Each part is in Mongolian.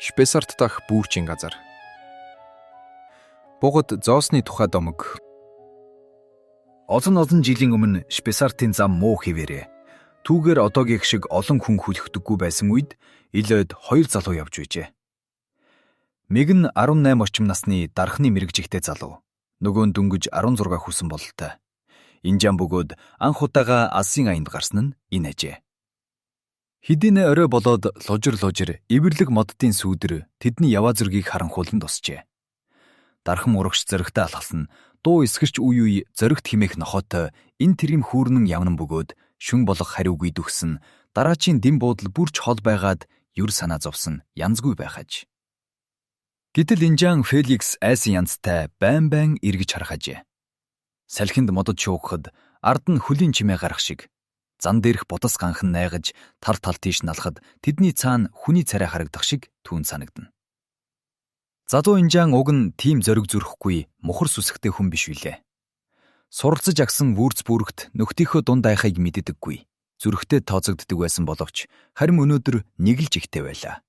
Шпесарт дахь бүрчийн газар. Бугад зоосны тухай домог. Олон олон жилийн өмнө Шпесартын зам муу хэвээрээ түүгээр одоогийнх шиг олон хүн хүлхдэггүй байсан үед ил ойд хоёр залуу явж байжээ. Нэг нь 18 орчим насны дархны мэргэжигтэй залуу. Нөгөө нь дөнгөж 16 хүрсэн бололтой. Инжаан бөгөөд анх удаага алсын аянд гарсан нь энэ ажээ. Хэдийнэ орой болоод лужир лужир эвэрлэг моддын сүүдэр тэдний яваа зөргийг харанхуулан тусчээ. Дархан урагш зөрөгтэй алхалсан дуу эсгэрч үе үе зөрөгт химээх нохойтой энэ тэрим хүүрнэн явнан бөгөөд шүн болох хариугүй дүгсэн дараачийн дэм буудал бүрч хол байгаад юр санаа зовсон янзгүй байхаж. Гэтэл Инжаан Феликс айсан янзтай байн байн эргэж харах ажээ. Салхинд модод шуугахад ард нь хөлийн чимээ гарах шиг зан дээрх бодос ганхан найгаж тал тал тийш налахад тэдний цаана хүний царай харагдах шиг түүнд санагдана. Залуу Инжаан уг нь тийм зориг зүрхгүй мухар сүсгтэй хүн биш билээ. Суралцаж агсан Вүрцбүргт нөхдийнхөө дунд айхыг мэддэггүй. Зүрхтэй тооцогддог байсан боловч харин өнөөдөр нэг л жигтэй байлаа.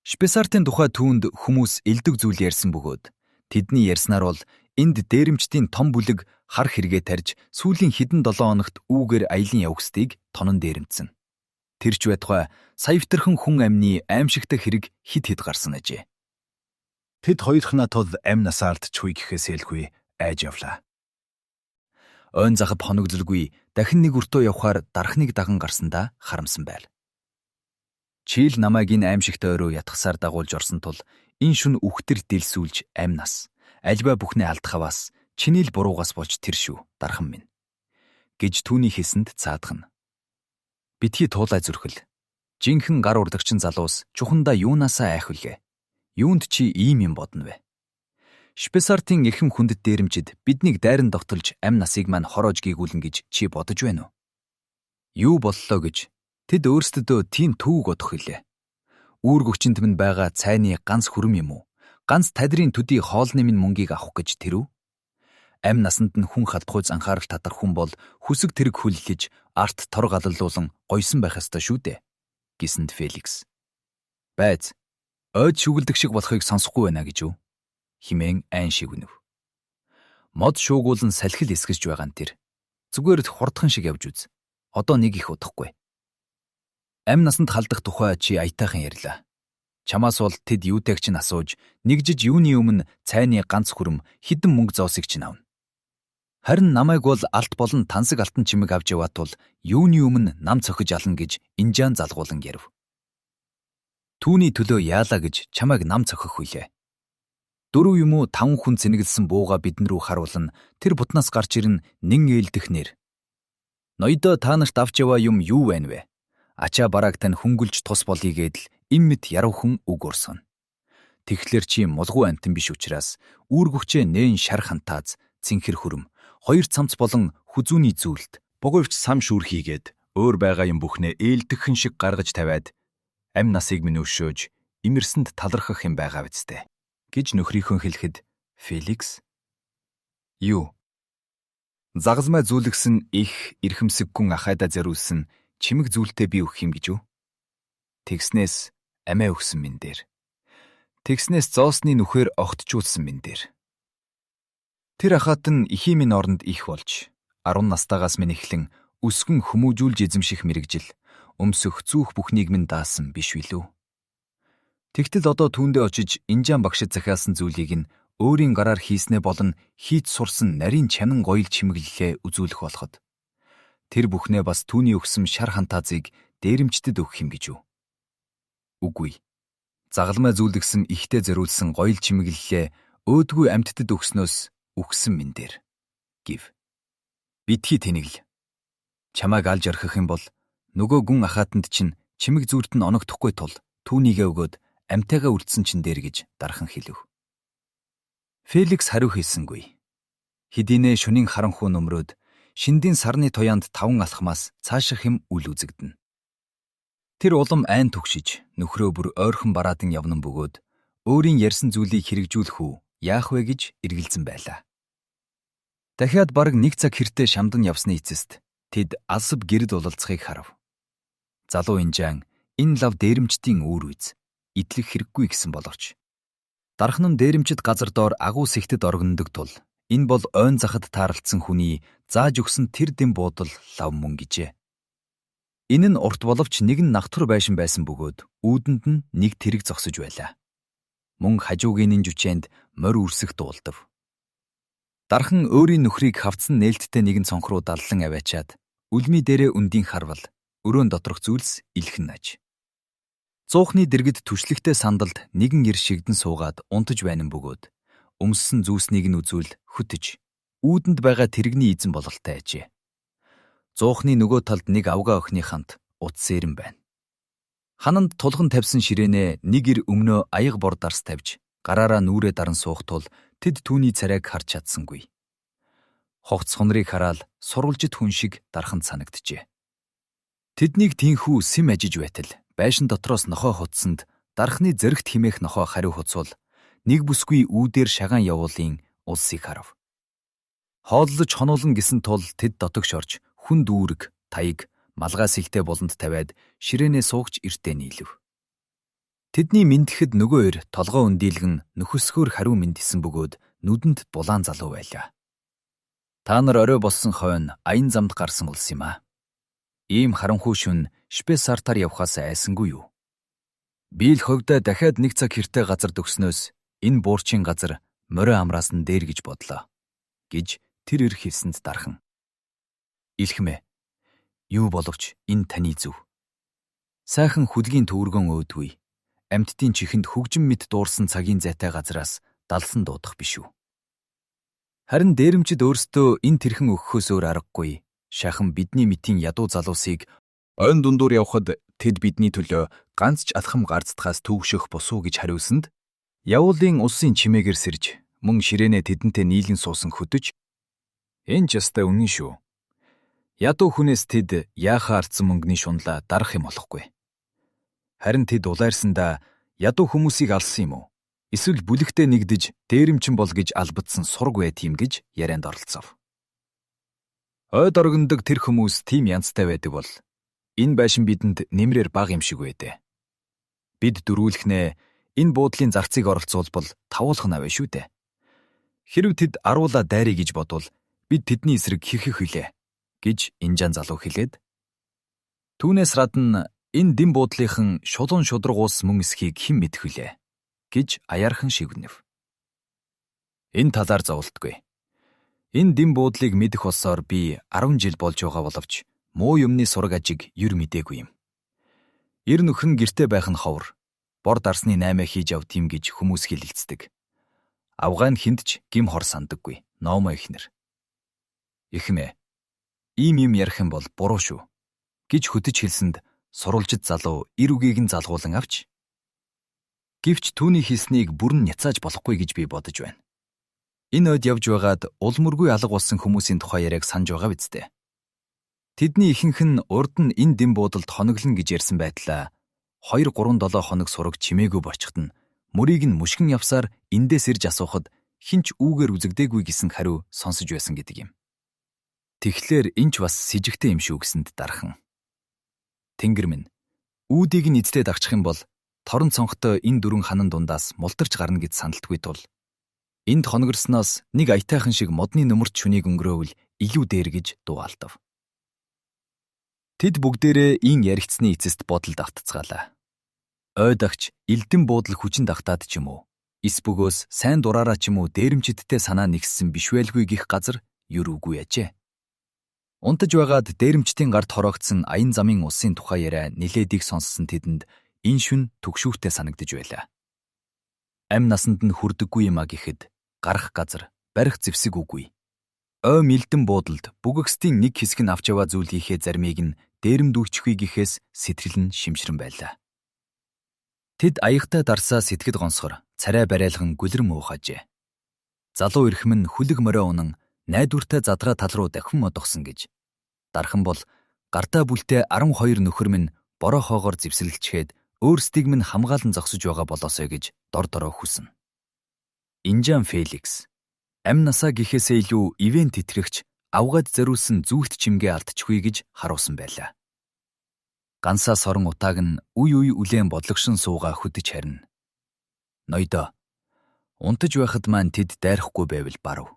Шпесартын тухай түүнд хүмүүс элдв зүйл ярьсан бөгөөд тэдний ярьснаар бол энд дээрэмчдийн том бүлэг хар хэрэгээ тарьж сүүлийн хэдэн 7 хоногт үүгээр аялан явах ёстыг тонон дээрэмдсэн. Тэр ч байтугай саявтархан хүн амны аимшигтай хэрэг хэд хэд гарсан ажээ. Тэд хоёрхнаа тул амь насаа алдчихгүй гэхээс ээлгүй айж явлаа. Ойн захад хоногдолгүй дахин нэг өртөө явхаар дархныг даган гарсандаа харамсан байл. Чийл намайг энэ аимшигтай өрөө ятгасаар дагуулж орсон тул энэ шүн үхтэр дэлсүүлж амь нас альва бүхнээ алдахаваас чиний л буруугаас болж тэр шүү дархан минь гэж түүний хэлсэнд цаадахна. Битгий туулай зүрхэл. Жинхэнэ гар урдагчин залуус чухамдаа юунаасаа айх вүлээ. Юунд чи ийм юм бодно вэ? Шпесартын эрхэм хүндэт дээрэмчид биднийг дайран довтолж амь насыг маань хороож гийгүүлнэ гэж чи бодож байна уу? Юу боллоо гэж тэд өөрсдөдөө тийм төвөг бодох билээ. Үүргөгчинд минь байгаа цайны ганц хүрм юм уу? Ганц тадрын төдий хоолны минь мөнгийг авах гэж тэрүү? Амь насанд нь хүн халдахуйц анхаарал татах хүн бол хүсэг тэрэг хүллэж арт тор галаллуулан гойсон байх ёстой шүү дээ гэсэнд Феликс. Байз ойд шүгэлдэх шиг болохыг сонсохгүй байна гэж үү? Химэн айн шиг үнэв. Мод шуугуулан салхил эсгэж байгаа нь тэр. Зүгээр л хурдхан шиг явж үз. Одоо нэг их удахгүй. Амь насанд халдах тухай чи аятайхан ярьлаа. Чамаас бол тэд юутэйг чинь асууж, нэгжиж юуны өмнө цайны ганц хүрм хэдэн мөнгө зоосыг чинь авна. Харин намайг бол алт болон тансаг алтан чимэг авч яваа тул юуны өмнө нам цохиж ална гэж Инжаан залгуулан ярив. Түүний төлөө яалаа гэж чамайг нам цохих хүлээ. 4 юм уу 5 хүн цэнэглэсэн бууга бидэн рүү харуулна. Тэр бутнаас гарч ирнэ нэн ээлдэх нэр. Ноёдоо та нарт авч яваа юм юу байна вэ? Ачаа барааг тань хөнгөлж тус болъё гэдэл им мэт яруу хүн үг урсгана. Тэгэхлээр чи мулгуу амтан биш учраас үүргөгчээ нээн шар хантааз цэнхэр хөрөм хоёр цамц болон хүзүүний зүйлт Бугуйвч сам шүүр хийгээд өөр байгаа юм бүхнээ ээлдэххэн шиг гаргаж тавиад амь насыг минь өшөөж имэрсэнд талархах юм байгаа биз дээ гэж нөхрийнхөө хэлэхэд Феликс юу загзмай зүйлгсэн их эрхэмсэг гүн ахайдаа зориулсан чимэг зүйлтэй би өгөх юм гэж үү? Тэгснээс амиа өгсөн минь дээр. Тэгснээс зоосны нүхээр огтжуулсан минь дээр. Тэр ахаат нь эхийн минь оронд их болж 10 настайгаас минь эхлэн өсгөн хүмүүжүүлж эзэмших мэргэжил өмсөх зүүх бүхнийг минь даасан биш билүү? Тэгтэл одоо түүндээ очиж Инжаан багшид захиалсан зүйлийг нь өөрийн гараар хийснээ болон хийж сурсан нарийн чанан гоёл чимэглэлээ үзүүлэх болоход тэр бүхнээ бас түүний өгсөн шар хантаазыг дээрэмчдэд өгөх юм гэж үү? Үгүй. Загалмай зүйлдгсэн ихтэй зориулсан гоёл чимэглэлээ өөдгүй амьтдад өгснөөс үхсэн минь дээр гэв. Битгий тэнэгл. Чамайг алж орхих юм бол нөгөө гүн ахаатанд чинь чимэг зүрт нь оногдохгүй тул түүнийгээ өгөөд амьтайгаа үлдсэн чин дээр гэж дархан хэлэв. Феликс хариу хэлсэнгүй. Хэдийнэ шөнийн харанхуй нөмрөөд шиндийн сарны туяанд 5 алхмаас цааших юм үл үзэгдэнэ. Тэр улам айн түгшиж нөхрөө бүр ойрхон бараадан явнан бөгөөд өөрийн ярьсан зүйлийг хэрэгжүүлэх үү яах вэ гэж эргэлзэн байлаа. Дахиад бараг нэг цаг хэртэ шамдан явсны эцэст тэд алсав гэрд уулзахыг харав. Залуу Инжаан энэ лав дээрэмчдийн үүр үз. идлэх хэрэггүй гэсэн боловч дархан нь дээрэмчид газар доор агуу сэгтэд орогнодог тул энэ бол ойн захад тааралдсан хүний зааж өгсөн тэр дэм буудал лав мөн гэжээ. Энэ нь урт боловч нэгэн нагтвар байшин байсан бөгөөд үүдэнд нь нэг тэрэг зогсож байлаа. Мөн хажуугийн нь жүчээнд морь үрсэх дуулдав. Дархан өөрийн нөхрийг хавцсан нээлттэй нэгэн цонх руу даллан аваачаад үлмий дээрээ өндийн харвал өрөөн доторх зүйлс илхэн аж. Зуухны дэргэд түшлэгтэй сандалд нэгэн эр шигдэн суугаад унтаж байна бөгөөд өмссөн зүүснийг нь үзвэл хөтөж үүдэнд байгаа тэрэгний эзэн бололтой ажээ. Зуухны нөгөө талд нэг авгаа охины хамт утас сэрэн байна. Хананд тулган тавьсан ширээнээ нэг эр өмнөө аяга бор дарс тавьж гараараа нүрээ даран суух тул тэд түүний царайг харж чадсангүй. Хогц хунрыг хараал сурвалжит хүн шиг дарханд санагджээ. Тэднийг тийнхүү сэм ажиж байтал байшин дотроос нохой хуцсанд дархны зэрэгт химээх нохой хариу хуцвал нэг бүсгүй үүдээр шагаан явуулын улсыг харав. Хооллож хонуулна гэсэн тул тэд дотогш орж хүн дүүрэг, таяг, малгай сэлтэй буланд тавиад ширээнээ суугч эртээ нийлв. Тэдний мэдхэд нөгөө эр толгой өндийлгэн нөхөсгөөр хариу мэндэлсэн бөгөөд нүдэнд булаан залуу байлаа. Та нар орой болсон хойно аян замд гарсан улс юм аа. Ийм харанхуй шүн Шпесартаар явхаас айсангүй юу? Би л ховдоо дахиад нэг цаг хэртэй газар дөхснөөс энэ буурчийн газар морой амраас нь дээр гэж бодлоо гэж тэр эр хэлсэнд дархан. Илхмээ. Юу боловч энэ таны зөв. Сайхан хүлгийн төвөргөн өөдгүй. Амьтдын чихэнд хөгжим мэт дуурсан цагийн зайтай газраас далсан дуудах биш үү? Харин дээрэмчид өөрсдөө энэ тэрхэн өгөхөөс өөр аргагүй. Шахан бидний мэтийн ядуу залуусыг ойн дундуур явхад тэд бидний төлөө ганц ч алхам гарцдахаас төвшөх босуу гэж хариулсанд явуулын улсын чимээгээр сэрж мөн ширээнээ тэдэнтэй нийлэн суусан хөдөж энэ ч ястай үнэн шүү. Ядуу хүнээс тэд яахаа ардсан мөнгөний шунлаа дарах юм болохгүй. Харин тэд улайрсандаа ядуу хүмүүсийг алсан юм уу? Эсвэл бүлэгтээ нэгдэж дээрэмчин бол гэж албадсан сураг байт юм гэж ярианд оролцов. Ойд оргинодог тэр хүмүүс тийм янзтай байдаг бол энэ байшин бидэнд нэмрээр бага юм шиг байдэ. Бид дөрүүлэхнээ энэ буудлын зарцыг оролцуулбал тавуулах нь аваа шүү дээ. Хэрв тэд аруула дайръя гэж бодвол бид тэдний эсрэг хихэх хүлээ гэж Инжан залуу хэлээд түүнээс радна энэ дэм буудлынхан шулуун шудраг уус мөн эсхийг хэн мэдэх вүлээ гэж аяархан шивгэнэв. Энэ талаар зовлтгүй. Энэ дэм буудлыг мэдэх болсоор би 10 жил болж байгаа боловч муу юмны сураг ажиг юр мдээгүй юм. Эр нөхөр нь гэрте байх нь ховор. Бор дарсны 8 хийж ав тийм гэж хүмүүс хэлэлцдэг. Авгаа нь хүнд ч гим хор сандаггүй. Номо ихнэр. Ихмээ. Ийм юм ярих юм бол буруу шүү гэж хөтөж хэлсэнд сурвалжит залуу эр үгийг нь залгуулan авч гэвч түүний хэлснийг бүрэн няцааж болохгүй гэж би бодож байна. Энэ ойд явж байгаад улмөргүй алга болсон хүмүүсийн тухай яриаг санаж байгаа биз дээ. Тэдний ихэнх нь урд нь энэ дэм буудалд хоноглоно гэж ярьсан байтлаа 2 3 7 хоног сураг чимээгүй борчход нь мөрийг нь мушгин явсаар эндээс ирж асуухад хинч үүгээр үзэгдээгүй гэсэн хариу сонсож байсан гэдэг юм. Тэгэхээр энэ ч бас сэжигтэй юм шүү гэсэнд дархан. Тэнгэр минь үүдийг нь эзлээд авчих юм бол торон цонхтой энэ дөрвөн ханан дундаас мултарч гарна гэж сандалтгүй тул энд хоногорсноос нэг аятайхан шиг модны нөмөрт шүнийг өнгөрөөвөл илүү дээр гэж дуугаалтав. Тэд бүгдээрээ ин яригдсны эцэст бодолд автцгаалаа. Ойдогч элдэн буудал хүчин дагтаад ч юм уу эс бөгөөс сайн дураараа ч юм уу дээрэмчидтэй санаа нэгссэн биш байлгүй гих газар юр үгүй ажээ. Унтаж байгаад дээрэмчдийн гарт хороогдсон аян замын улсын тухай яриа нилээдийг сонссон тэдэнд энэ шүн түгшүүртэй санагдаж байлаа. Ам насанд нь хүрдэггүй юм а гэхэд гарах газар, барих зэвсэг үгүй. Ой мэлдэн буудалд бүгэгсдийн нэг хэсэг нь авч яваа зүйл хийхээ зармийг нь дээрэмдүүлчихвээ гэхээс сэтгэл нь шимшрэн байлаа. Тэд аягтай дарсаа сэтгэд гонсгор царай барайлган гүлрэм уухажээ. Залуу эрхэм нь хүлэг морой унан найдвартай задраа тал руу давхин модогсон гэж. Дархан бол гартаа бүлтэй 12 нөхөр минь бороо хоогоор зэвсэглэчгээд өөрсдийг минь хамгаалан зогсож байгаа болоосой гэж дор дороо хүснэ. Инжан Феликс амь насаа гэхээсээ илүү ивент тэтгэгч авгаад зориулсан зүгт чимгээ алдчихвээ гэж харуулсан байлаа. Гансаа сорон утааг нь үе үе үлээн бодлогшин суугаа хөдөж харина. Ноёдоо. Унтаж байхад маань тэд дайрахгүй байвал барав.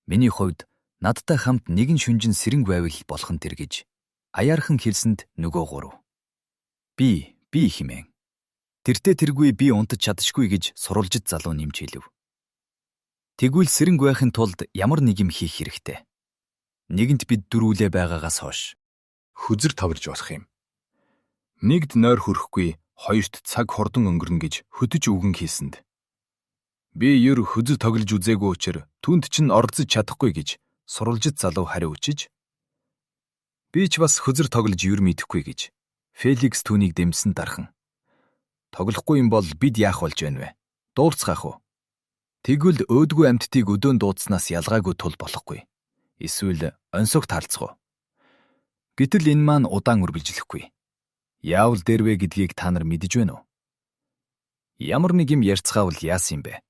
Миний хувьд надтай хамт нэгэн шүнжин сэрэнг байвал болох нь тэр гэж аяархан хэлсэнд нөгөө гурав. Би химэн. Тэртээ тэргүй би унтаж чадшгүй гэж сурвалжит залуу нэмж хэлв. Тэгвэл сэрэнг байхын тулд ямар нэг юм хийх хэрэгтэй. Нэгэнт бид дөрвүүлээ байгаагаас хойш Хөзөр таварж болох юм. Нэгд нойр хөрөхгүй, хоёрт цаг хурдан өнгөрнө гэж хөдөж үгэн хийсэнд. Би ер хөзөр тоглож үзээгүй учир түүнд чинь оролцож чадахгүй гэж сурвалжит залуу хариу өчөж. Би ч бас хөзөр тоглож ер мэдэхгүй гэж Феликс түүнийг дэмжсэн дархан. Тоглохгүй юм бол бид яах болж байна вэ? Дуулцгаах уу? Тэгвэл өөдгүй амьтдыг өдөөн дуудсанаас ялгаагүй тул болохгүй. Эсвэл онсог таалцах уу? Гэтэл энэ маань удаан үргэлжлэхгүй. Яавал дэрвэ гэдгийг та нар мэдэж байна уу? Ямар нэг юм ярьцгаавал яасан юм бэ?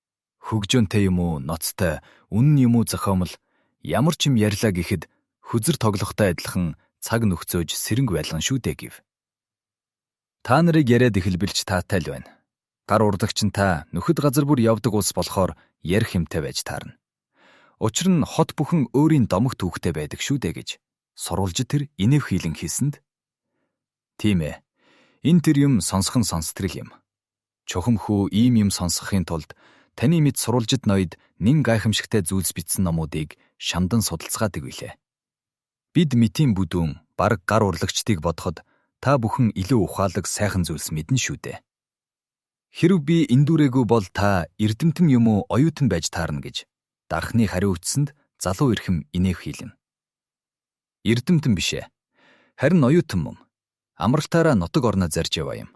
Хөгжөөнтэй юм уу, ноцтой, үнэн юм уу зохиомл ямар ч юм ярьлаа гэхэд хөзөр тоглохтой адилхан цаг нөхцөөж сэрэнг байлган шүү дээ гэв. Та нарыг яриад эхэлбэлж таатай л байна. Гар урдагч нь та нөхөд газар бүр явдаг улс болохоор ярих юмтай байж таарна. Учир нь хот бүхэн өөрийн домог түүхтэй байдаг шүү дээ гэж сурвалжит тэр инэв хийлэн хэлсэнд. Тийм ээ. Энэ тэр юм сонсох нь сонстрол юм. Чухам хүү ийм юм сонсохын тулд таны мэд сурвалжит ноёд нэн гайхамшигтай зүйлс бичсэн номуудыг шамдан судалцгаадаг билээ. Бид мэтийн бүдүүн бараг гар урлагчдыг бодоход та бүхэн илүү ухаалаг сайхан зүйлс мэднэ шүү дээ. Хэрв би эндүрээгүй бол та эрдэмтэн юм уу оюутан байж таарна гэж дархны хариу үтсэнд залуу эрхэм инээх хийлнэ. Эрдэмтэн биш ээ. Харин оюутан мөн. Амралтаараа нутаг орноо зарж яваа юм.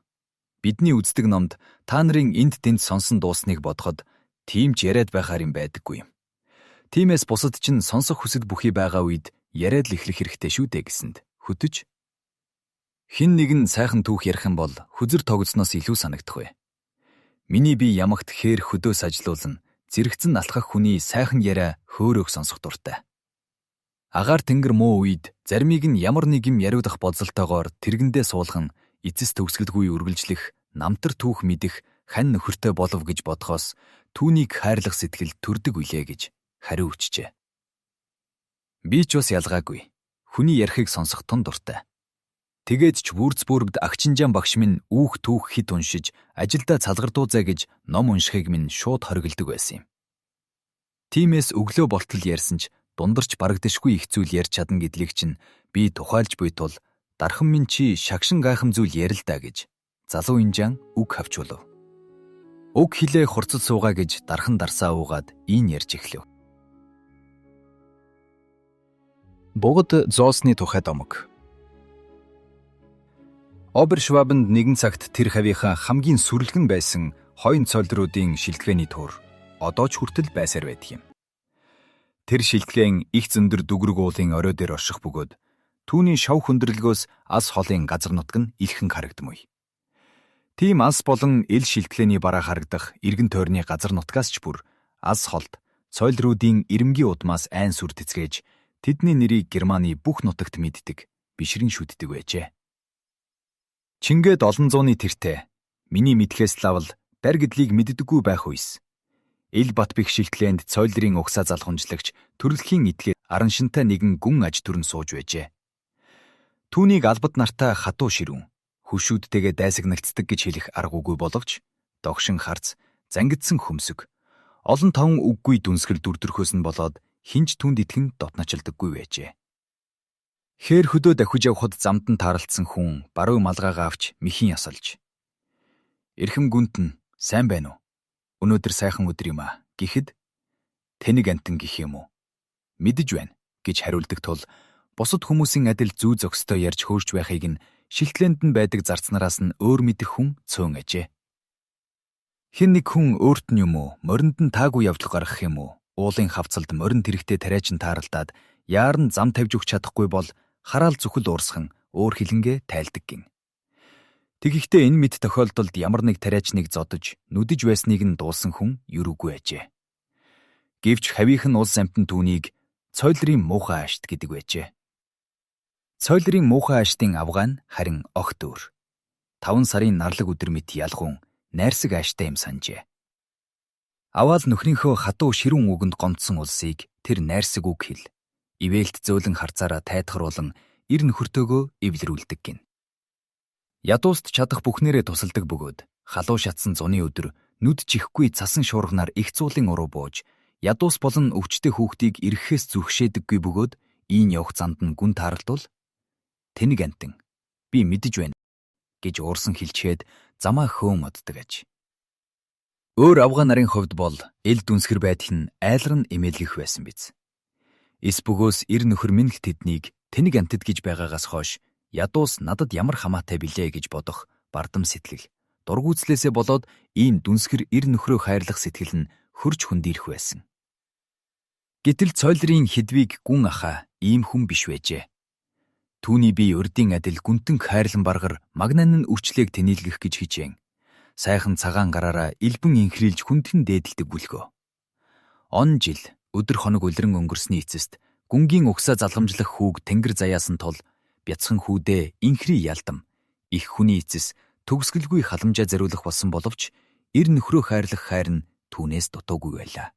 Бидний үздэг номд та нарын энд тэнд сонсон дуусныг бодоход тийм ч яриад байхаар юм байдаггүй юм. Тиймээс бусад чинь сонсох хүсэл бүхий байгаа үед яриад л эхлэх хэрэгтэй шүү дээ гэсэнд хөдөж. Хин нэгэн сайхан түүх ярих юм бол хөзөр тогцсноос илүү санагдах вэ. Миний бие ямагт хээр хөдөөс ажилуулна зэрэгцэн алхах хүний сайхан яриа хөөрөөх сонсох дуртай. Агаар тэнгэр муу үед заримыг нь ямар нэг юм яриудах бодолтойгоор тэргэндээ суулган эцэс төгсгөлгүй үргэлжлэх намтар түүх мэдэх хань нөхөртэй болов гэж бодхоос түүнийг хайрлах сэтгэл төрдөг үлээ гэж хариу өчжээ. Би ч бас ялгаагүй. Хүний ярихыг сонсох тун дуртай. Тэгээд ч Вүрцбургд агчинжаан багш минь үүх түүх хит уншиж ажилдаа цалгардуузаа гэж ном уншихыг минь шууд хориглодог байсан юм. Тиймээс өглөө болтол ярьсан ч дундарч барагдашгүй их зүйл ярьж чадна гэдлийг чинь би тухайлж буй тул дархан минь чи шагшин гайхам зүйл ярил даа гэж залуу инжаан үг хавчуулав. Үг хилээ хурцад суугаа гэж дархан дарсаа уугаад ийн ярьж эхлэв. Бугад зоосны тухай домог. Обершвабенд нэгэн цагт тэр хавийнхаа хамгийн сүрлэгэн байсан хоёрын цолдруудын шилтгээний тур одоо ч хүртэл байсаар байдаг юм. Тэр шилтгээн их зөндөр дүгрэг уулын орой дээр орших бөгөөд түүний шав хүндрэлгөөс ас холын газар нутг нь илхэн харагдмуй. Тийм ас болон ил шилтгээний бараа харагдах эргэн тойрны газар нутгаас ч бүр ас холд цойлруудын ирэмгийн удмаас айн сүр тэцгээж тэдний нэрийг Германы бүх нутагт мэддэг, бишрэн шүтдэг байжээ. Чингээд олон зууны тэртээ миний мэдхээс лавл дарь гэдлийг мэддэггүй байх үес. Ил бат бих шилтлээнд цойлрын угсаа залхамжлагч төрөлхийн этгээд араншинтай нэгэн гүн аж төрн сууж байжээ. Түүнийг албад нартай хатуу ширүүн хөшүүдтэйгээ дайсагнагддаг гэж хэлэх арга үгүй боловч догшин харц зангидсан хөмсөг олон таван үггүй дүнсгэл дүрдөрхөөс нь болоод хинч түнд итгэн дотночилдоггүй байжээ. Хээр хөдөө давхиж явхад замд нь тааралдсан хүн баруун малгайгаа авч мэхийн ясалж. Эрхэм гүнт нь сайн байна уу? Өнөөдөр сайхан өдөр юм аа гэхэд тэнэг амтан гэх юм уу? Мэдэж байна гэж хариулдаг тул бусад хүмүүсийн адил зүү зохистой ярьж хөөрч байхыг нь шилтлээнд нь байдаг зарцнараас нь өөр мэдэх хүн цөөн ажээ. Хэн нэг хүн өөрт нь юм уу, моринд нь таагүй явдал гаргах юм уу? Уулын хавцалд морин тэрэгтэй тариачин тааралдаад яаран зам тавьж өгч чадахгүй бол хараал зүхэл уурсхан өөр хилэнгээ тайлдаг гин. Тэгэхдээ энэ мэд тохиолдолд ямар нэг тариачныг зодож, нүдэж байсныг нь дуулсан хүн юрүүгүй ажээ. Гэвч хавийнх нь улс амтан түүнийг цойлрын муухай аашт гэдэг байжээ. Цойлрын муухай аштын авгай нь харин огт өөр. 5 сарын нарлаг өдөр мэт ялгуун найрсаг ааштай юм санджээ. Аваал нөхрийнхөө хатуу ширүүн үгэнд гомдсон улсыг тэр найрсаг үг хэл. Ивээлт зөөлөн харцаараа тайтгаруулан эр нөхөртөөгөө эвлэрүүлдэг гин. Ядууст чадах бүхнээрээ тусалдаг бөгөөд халуу шатсан зуны өдөр нүд чихгүй цасан шуурганаар их зуулын уруу бууж ядуус болон өвчтэй хүүхдийг ирэхээс зүгшээдэггүй бөгөөд ийн явах занд нь гүн тааралдвал тэнэг амтан би мэдэж байна гэж уурсан хилчээд замаа хөөн моддог аж. Өөр авгаа нарын хувьд бол эл дүнсгэр байдал нь айлар нь эмээлгэх байсан биз. Эс бөгөөс эр нөхөр минь л тэднийг тэнэг амтд гэж байгаагаас хойш ядуус надад ямар хамаатай билээ гэж бодох бардам сэтгэл дургүйцлээсээ болоод ийм дүнсгэр эр нөхрөө хайрлах сэтгэл нь хөрж хөндийрэх байсан. Гэтэл цойлрын хэдвийг гүн ахаа ийм хүн биш байжээ. Түүний бие урдын адил гүнтэн хайрлан баргар магнан нь үрчлээг тэнийлгэх гэж хичээн. Сайхан цагаан гараараа элбэн инхрийлж хүндхэн дээдэлдэг бүлгөө. Он жил өдөр хоног үлрэн өнгөрсний эцэст гүнгийн угсаа залгамжлах хүүг тэнгэр заяасан тул бяцхан хүүдээ инхри ялдам их хүний эцэс төгсгөлгүй халамжаа зориулах болсон боловч эр нөхрөө хайрлах хайр нь түүнээс дутуугүй байлаа.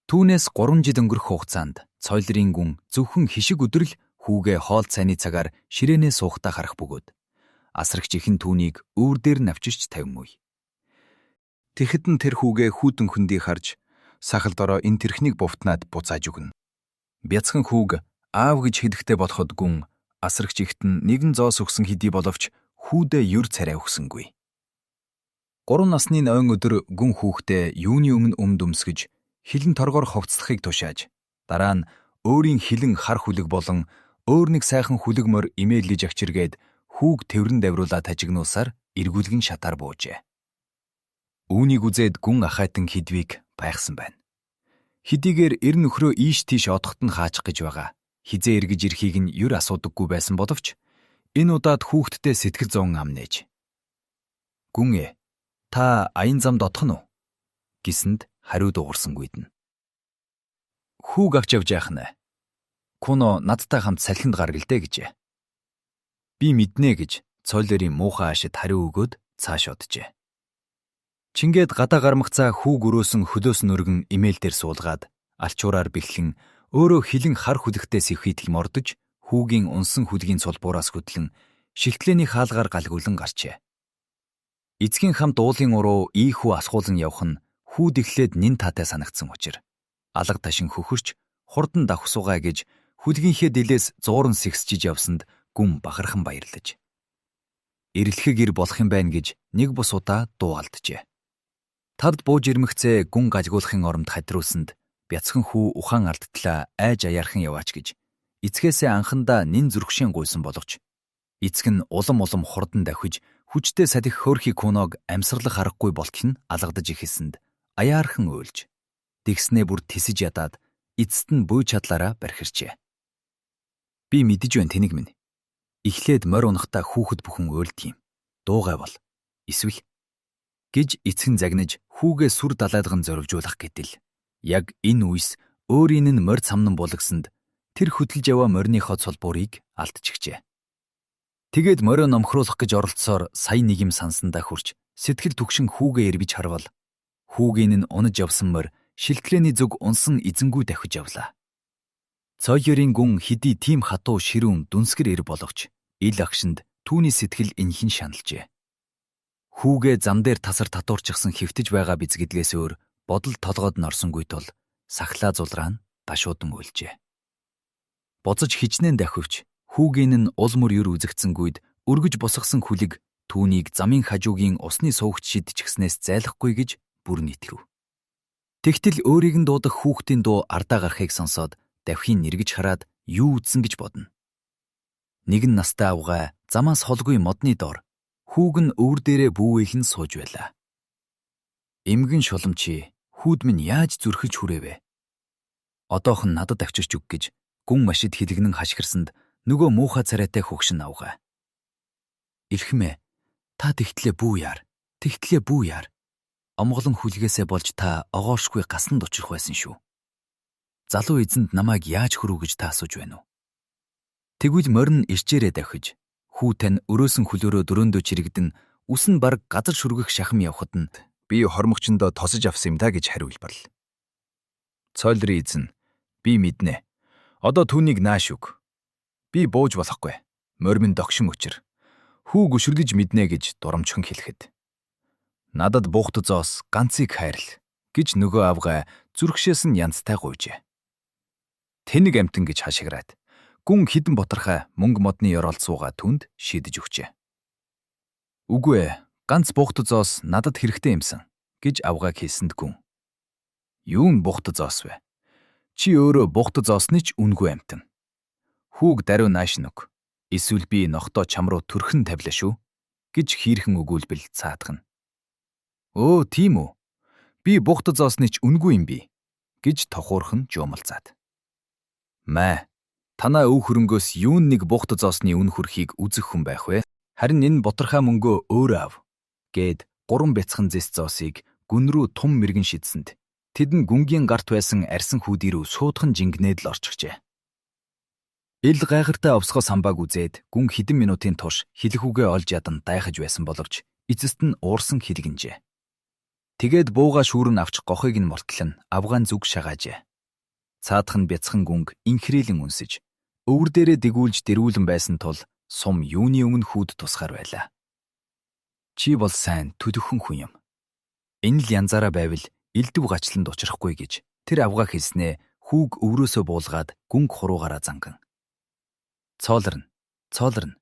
Түүнээс 3 жил өнгөрөх хугацаанд цойлрын гүн зөвхөн хишиг өдрөл хүүгээ хоол цайны цагаар ширээнээ суухдаа харах бөгөөд асрагч ихэн түүнийг өвөр дээр нь авчирч тавин үе. Тэгэхэд нь тэр хүүгээ хүүдэн хөндий харж сахал дороо энэ тэрхнийг бувтнаад буцааж өгнө. Бяцхан хүүг аав гэж хэлэхтэй болоход гүн асрагч ихт нь нэгэн зоос өгсөн хэдий боловч хүүдээ юр царай өгсөнгүй. 3 насны ноён өдөр гүн хүүхдээ юуны өмнө өмд өмсгөж хилэн торгоор ховцлохыг тушааж дараа нь өөрийн хилэн хар хүлэг болон өөр нэг сайхан хүлэг морь имэйлж авчиргээд хүүг тэврэн давируулаа тажигнуулсаар эргүүлгэн шатаар буужээ. Үүнийг үзээд гүн ахайтан хидвийг байхсан байна. Хэдийгээр эр нөхрөө ийш тийш одоход нь хаачих гэж байгаа. Хизээ эргэж ирэхийг нь юр асуудаггүй байсан боловч энэ удаад хүүхдтэй сэтгэл зовон ам нээж. Гүн та аян замд одох нь уу? Гэсэнд хариу дуугарсангүй дэн. Хүүг авч явж яах нь? Куно надтай хамт салхинд гаргалдэ гэжээ. Би мэднэ гэж цойлорын муухай ашид хариу өгөөд цааш оджээ. Чингээд гадаа гармагцаа хүүг өрөөсөн хөлөөс нүргэн имэйл дээр суулгаад алчуураар бэлхэн өөрөө хилэн хар хүлэгтэй сэвхийдэл мордож хүүгийн унсан хүлгийн цулбуураас хөдлөн шилтлээний хаалгаар галгуулан гарчээ. Эцгийн хамт уулын уруу ийхүү асгуулan явах нь хүүд эхлээд нин таатай санагдсан учир алга ташин хөхөрч хурдан давхсуугаа гэж хүлгийнхээ дэлээс зууран сэгсчиж явсанд гүн бахархан баярлаж. Эрлэхэг ир болох юм байна гэж нэг бус удаа дуу алджээ. Тавд бууж ирмэгцээ гүн галгуулахын оромд хадруулсанд бяцхан хүү ухаан алдтлаа айж аяархан яваач гэж эцгээсээ анхандаа нин зүрхшин гуйсан боловч эцэг нь улам улам хурдан давхиж хүчтэй салхи хөөрхий куног амьсгалах аргагүй болтол нь алгадаж эхэлсэнд аяархан уйлж тэгснээ бүр тисэж ядаад эцэст нь буй чадлаараа бархирчээ. Би мэдэж байна тэнэг минь. Эхлээд морь унахтаа хүүхэд бүхэн уйлдаг юм. Дуугай бол. Эсвэл гэж эцэг нь загнаж хүүгээ сүр далайлган зоривжуулах гэтэл яг энэ үес өөрийн нь морь цамнан булгасанд тэр хөдөлж яваа мориныхоо цолбуурыг алдчихжээ. Тэгээд морио номхруулах гэж оролцсоор сая нэг юм сансандаа хурч сэтгэл түгшин хүүгээ эрбэж харвал хүүгийн нь унаж явсан морь шилтлээний зүг унсан эзэнгүү давхиж явлаа. Цоёрын гүн хэдий тийм хатуу ширүүн дүнсгэр эр боловч ил агшинд түүний сэтгэл энхэн шаналжээ. Хүүгээ зам дээр тасар татуурчихсан хэвтэж байгаа биз гэдгээс өөр бодол толгойд нь орсонгүй тул сахлаа зулраа нь гашуудан уйлжээ. Буцаж хичнээн давхивч хүүгийн нь ул мөр юр үзэгдсэнгүйд өргөж босгосон хүлэг түүнийг замын хажуугийн усны суугч шидчихснээс зайлахгүй гэж бүрэн итгэв. Тэгтэл өөрийг нь дуудах хүүхдийн дуу ардаа гарахыг сонсоод давхин нэргэж хараад юу үзсэн гэж бодно. Нэгэн настай авгай замаас холгүй модны дор хүүг нь өвөр дээрээ бүүвэйлэн сууж байлаа. Эмгэн шулам чи хүүд минь яаж зүрхэж хүрээвэ? Одоохон надад авчирч өг гэж гүн машид хилэгнэн хашгирсанд нөгөө муухай царайтай хөгшин авгай. Ирхмээ та тэгтлээ бүү яар. Тэгтлээ бүү яар. Омголон хүлгээсээ болж та огоошгүй гасанд учрах байсан шүү. Залуу эзэнд намайг яаж хөрөв гэж та асууж байна уу? Тэгвэл морин ирчээрээ давхиж хүү тань өрөөсөн хөлөөрөө дөрөөндөө чирэгдэн үс нь бараг газар шүргэх шахам явхад нь би хормогчондоо тосож авсан юм да гэж хариулбарл. Цойлрын эзэн би мэднэ. Одоо түүнийг нааш үг. Би бууж болохгүй. Морь минь догшин учир. Хүү гүшүргэж мэднэ гэж дурамчхан хэлэхэд. Надад буухт зоос ганцыг хайрл гэж нөгөө авгай зүрхшээс нь янзтай гуйжээ. Тэнэг амтан гэж хашгираад гүн хідэн ботархай мөнгө модны ёроолд суугаа түнд шийдэж өгчээ. Үгүй ганц буухт зоос надад хэрэгтэй юмсан гэж авгааг хэлсэнд гүн. Юун буухт зоос вэ? Чи өөрөө буухт зоосны ч үнгүй амтан. Хүүг даруй нааш нүг. Эсвэл би нохтоо чам руу төрхөн тавилаа шүү гэж хийрхэн өгүүлбэл цаадахна. Өө тийм үү? Би буухт зоосны ч үнгүй юм би гэж тохуурхан жуумалцаад. Маа танаа өв хөрөнгөөс юун нэг буухт зоосны үн хөрхийг үзэх хүн байх вэ? Харин энэ бутархай мөнгөө өөрөө ав гэд гурван бяцхан зэс зоосыг гүн рүү тум мэрэгэн шидсэнд тэд нь гүнгийн гарт байсан арьсан хүүдий рүү суудхан жингнээд л орчихжээ. Ил гайхартай овсгоо самбааг үзээд гүн хэдэн минутын турш хэлэх үгээ олж ядан дайхаж байсан боловч эцэст нь уурсан хэлгэнжээ. Тэгээд бууга шүүрэн авч гохыг нь мортлон авгаан зүг шагаажээ. Цаадах нь бяцхан гүнг инхрийлэн үнсэж өвөр дээрээ дэгүүлж дэрвүүлэн байсан тул сум юуны өмнө хүүд тусгаар байлаа. Чи бол сайн төлөхөн хүн юм. Энэ л янзаараа байвал элдв гачланд учрахгүй гэж тэр авгаа хэлснээ хүүг өврөөсөө буулгаад гүнг хуруугаараа занган. Цоолорн, цоолорн.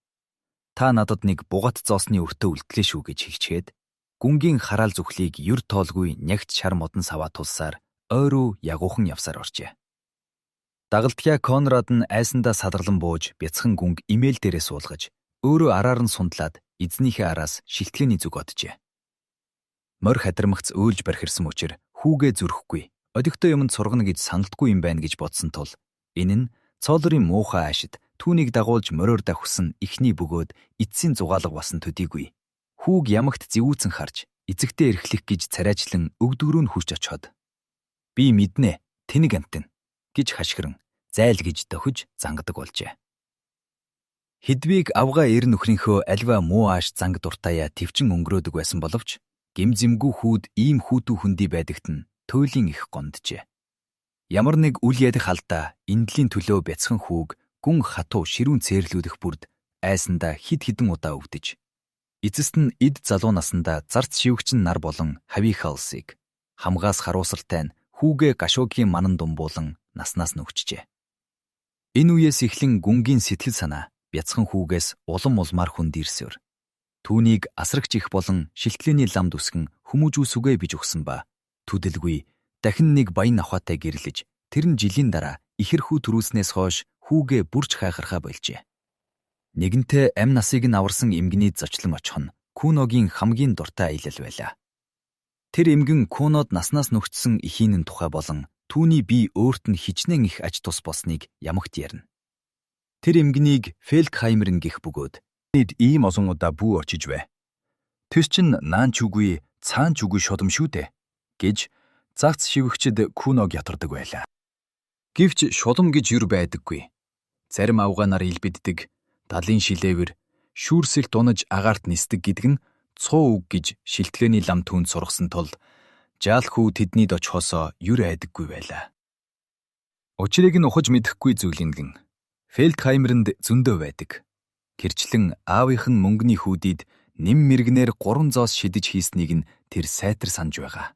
Та надад нэг бугат зоосны өртөө үлдлээ шүү гэж хэгчээд гүнгийн хараал зүхлийг юр тоолгүй нягт шар модон саваа тулсаар ой руу ягуухан явсаар оржээ. Дагалдхиа Конрад нь айсандаа садарлан бууж бяцхан гүнг имэйл дээрээ суулгаж өөрөө араар нь сундлаад эзнийхээ араас шилтгэний зүг оджээ. Морь хадирмагц өөлж бархирсан учир хүүгээ зүрхэхгүй одигтой юмд сургана гэж саналтгүй юм байна гэж бодсон тул энэ нь цоолрын муухай аашид түүнийг дагуулж мориор давхсан эхний бөгөөд эцсийн зугаалга болсон төдийгүй. Хүүг ямагт зэвүүцэн харж эзэгтэй эрхлэх гэж царайчлан өгдөг рүү нь хүрч очиход би мэднэ тэнэг амтэн гэж хашгиран зайл гэж дохиж зангадаг болжээ. Хедвиг авгаа эр нөхрийнхөө альва муу ааш занг дуртаяа төвчин өнгөрөөдөг байсан боловч гимзэмгүй хүүд ийм хүүтүү хүндий байдагт нь туйлын их гонджээ. Ямар нэг үл ядах алдаа эндлийн төлөө бяцхан хүүг гүн хатуу ширүүн цээрлүүлэх бүрд айсандаа хид хідэн удаа өвдөж. Эцэст нь эд залуу насандаа зарц шивгчин нар болон хавийнхалсыг хамгаас харуусалтай нь хүүгээ гашуугийн манан думбуулан наснаас нүгчжээ. Энэ үеэс эхлэн гүнгийн сэтгэл санаа бяцхан хүүгээс улам улмаар хүнд ирсээр. Түүнийг асрагч их болон шилтлээний ламд үсгэн хүмүүжүүлсүгэ биж өгсөн ба түдэлгүй дахин нэг баян нахаатай гэрлэж тэр нь жилийн дараа ихэр хүү төрүүлснээс хойш хүүгээ бүрч хайхархаа болжээ. Нэгэнтээ амь насыг нь аварсан эмгэний зочлон очих нь Куногийн хамгийн дуртай аялал байлаа. Тэр эмгэн Кунод наснаас нүгдсэн эхийн нь тухай болон түүний бие өөрт нь хичнээн их аж тус болсныг ямагт ярина. Тэр эмгэнийг Фелкхаймерн гэх бөгөөд Эд ийм олон удаа бүү очиж вэ. Тэр чин наан ч үгүй, цаан ч үгүй шудам шүү дээ гэж загц шивгчд Куног ятардаг байлаа. Гэвч шулам гэж юр байдаггүй. Зарим авгаанаар илбэддэг, далын шилээвэр, шүүрсэлт унаж агаарт нисдэг гэдэг нь цуу үг гэж шилтлээний лам түүнд сургасан тул жаал хүү тэднийд очихосоо юр айдаггүй байлаа. Учрыг нь ухаж мэдэхгүй зүйлингэн Фелдхаймерэнд зөндөө байдаг. Гэрчлэн аавынх нь мөнгөний хүүдид нэм мэрэгнээр 3 зоос шидэж хийснийг нь тэр сайтар санаж байгаа.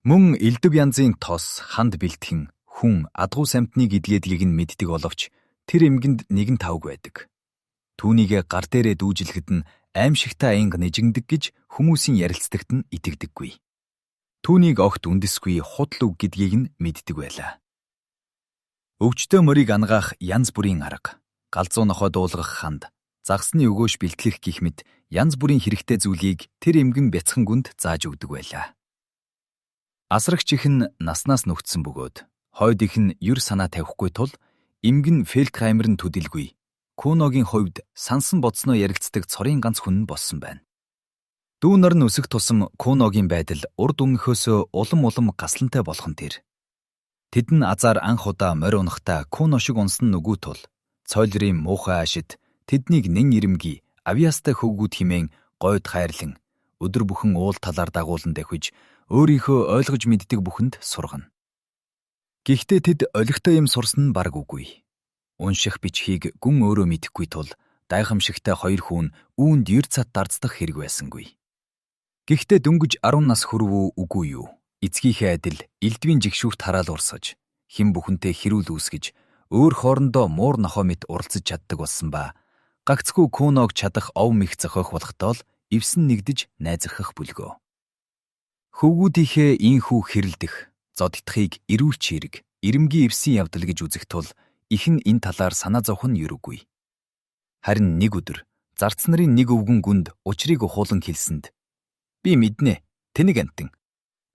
Мөн элдв янзын тос, ханд бэлтгэн, хүн адгуу самтныг идгээдгийг нь мэддэг боловч тэр эмгэнд нэгэн тавг байдаг. Түүнийгээ гар дээрээ дүүжлэхэд нь аимшигтай аянга нэжигдэг гэж хүмүүсийн ярилцдагт нь итгэдэггүй. Түүнийг огт үндэсгүй худал үг гэдгийг нь мэддэг байлаа. Өвчтөө морийг ангаах янз бүрийн арга, галзуу нохой дуулгах ханд, загсны өгөөш бэлтгэх гих мэт янз бүрийн хэрэгтэй зүйлийг тэр эмгэн бяцхан гүнд зааж өгдөг байлаа. Асрагч их нь наснаас нүгдсэн бөгөөд хойд их нь юр санаа тавихгүй тул эмгэн Фелкхаймер нь төдийлгүй. Куногийн хувьд сансан бодсноо ярилцдаг цорын ганц хүн нь болсон байна. Дүү нар нь өсөх тусам Куногийн байдал урд өмнөхөөсөө улам улам гаслантай болох нь тэр. Тэд нь азар анх удаа морь унахтаа Куно шиг унсан нь үгүй тул Цойлрын муухай аашид тэднийг нэн ирэмгий авьяастай хөвгүүд хэмээн гойд хайрлан өдөр бүхэн уул талаар дагуулан давхиж өөрийнхөө ойлгож мэддэг бүхэнд сургана. Гэхдээ тэд олигтой юм сурсан нь бараг үгүй. Унших бичхийг гүн өөрөө мэдэхгүй тул дайхамшигтай хоёр хүүн үүнд ер цат дарцдах хэрэг байсангүй. Гэхдээ дөнгөж 10 нас хүрвүү үгүй юу? Эцгийнхээ адил элдвийн жигшүүрт хараал урсгаж, хэн бүхэнтэй хэрүүл үүсгэж, өөр хоорондоо муур нохой мэт уралцаж чаддаг болсон ба гагцхүү Куног чадах ов мэх зохиох болохдоо л эвсэн нэгдэж найзархах бүлгөө. Хөвгүүдийнхээ инхүү хэрэлдэх, зодтдохыг эрүүл чирэг, ирэмгий эвсэн явдал гэж үзэх тул их нь энэ талаар санаа зовх нь юргүй. Харин нэг өдөр зарц нарын нэг өвгөн гүнд учрыг ухуулан хэлсэнд "Би мэднэ, тэнэг амтан"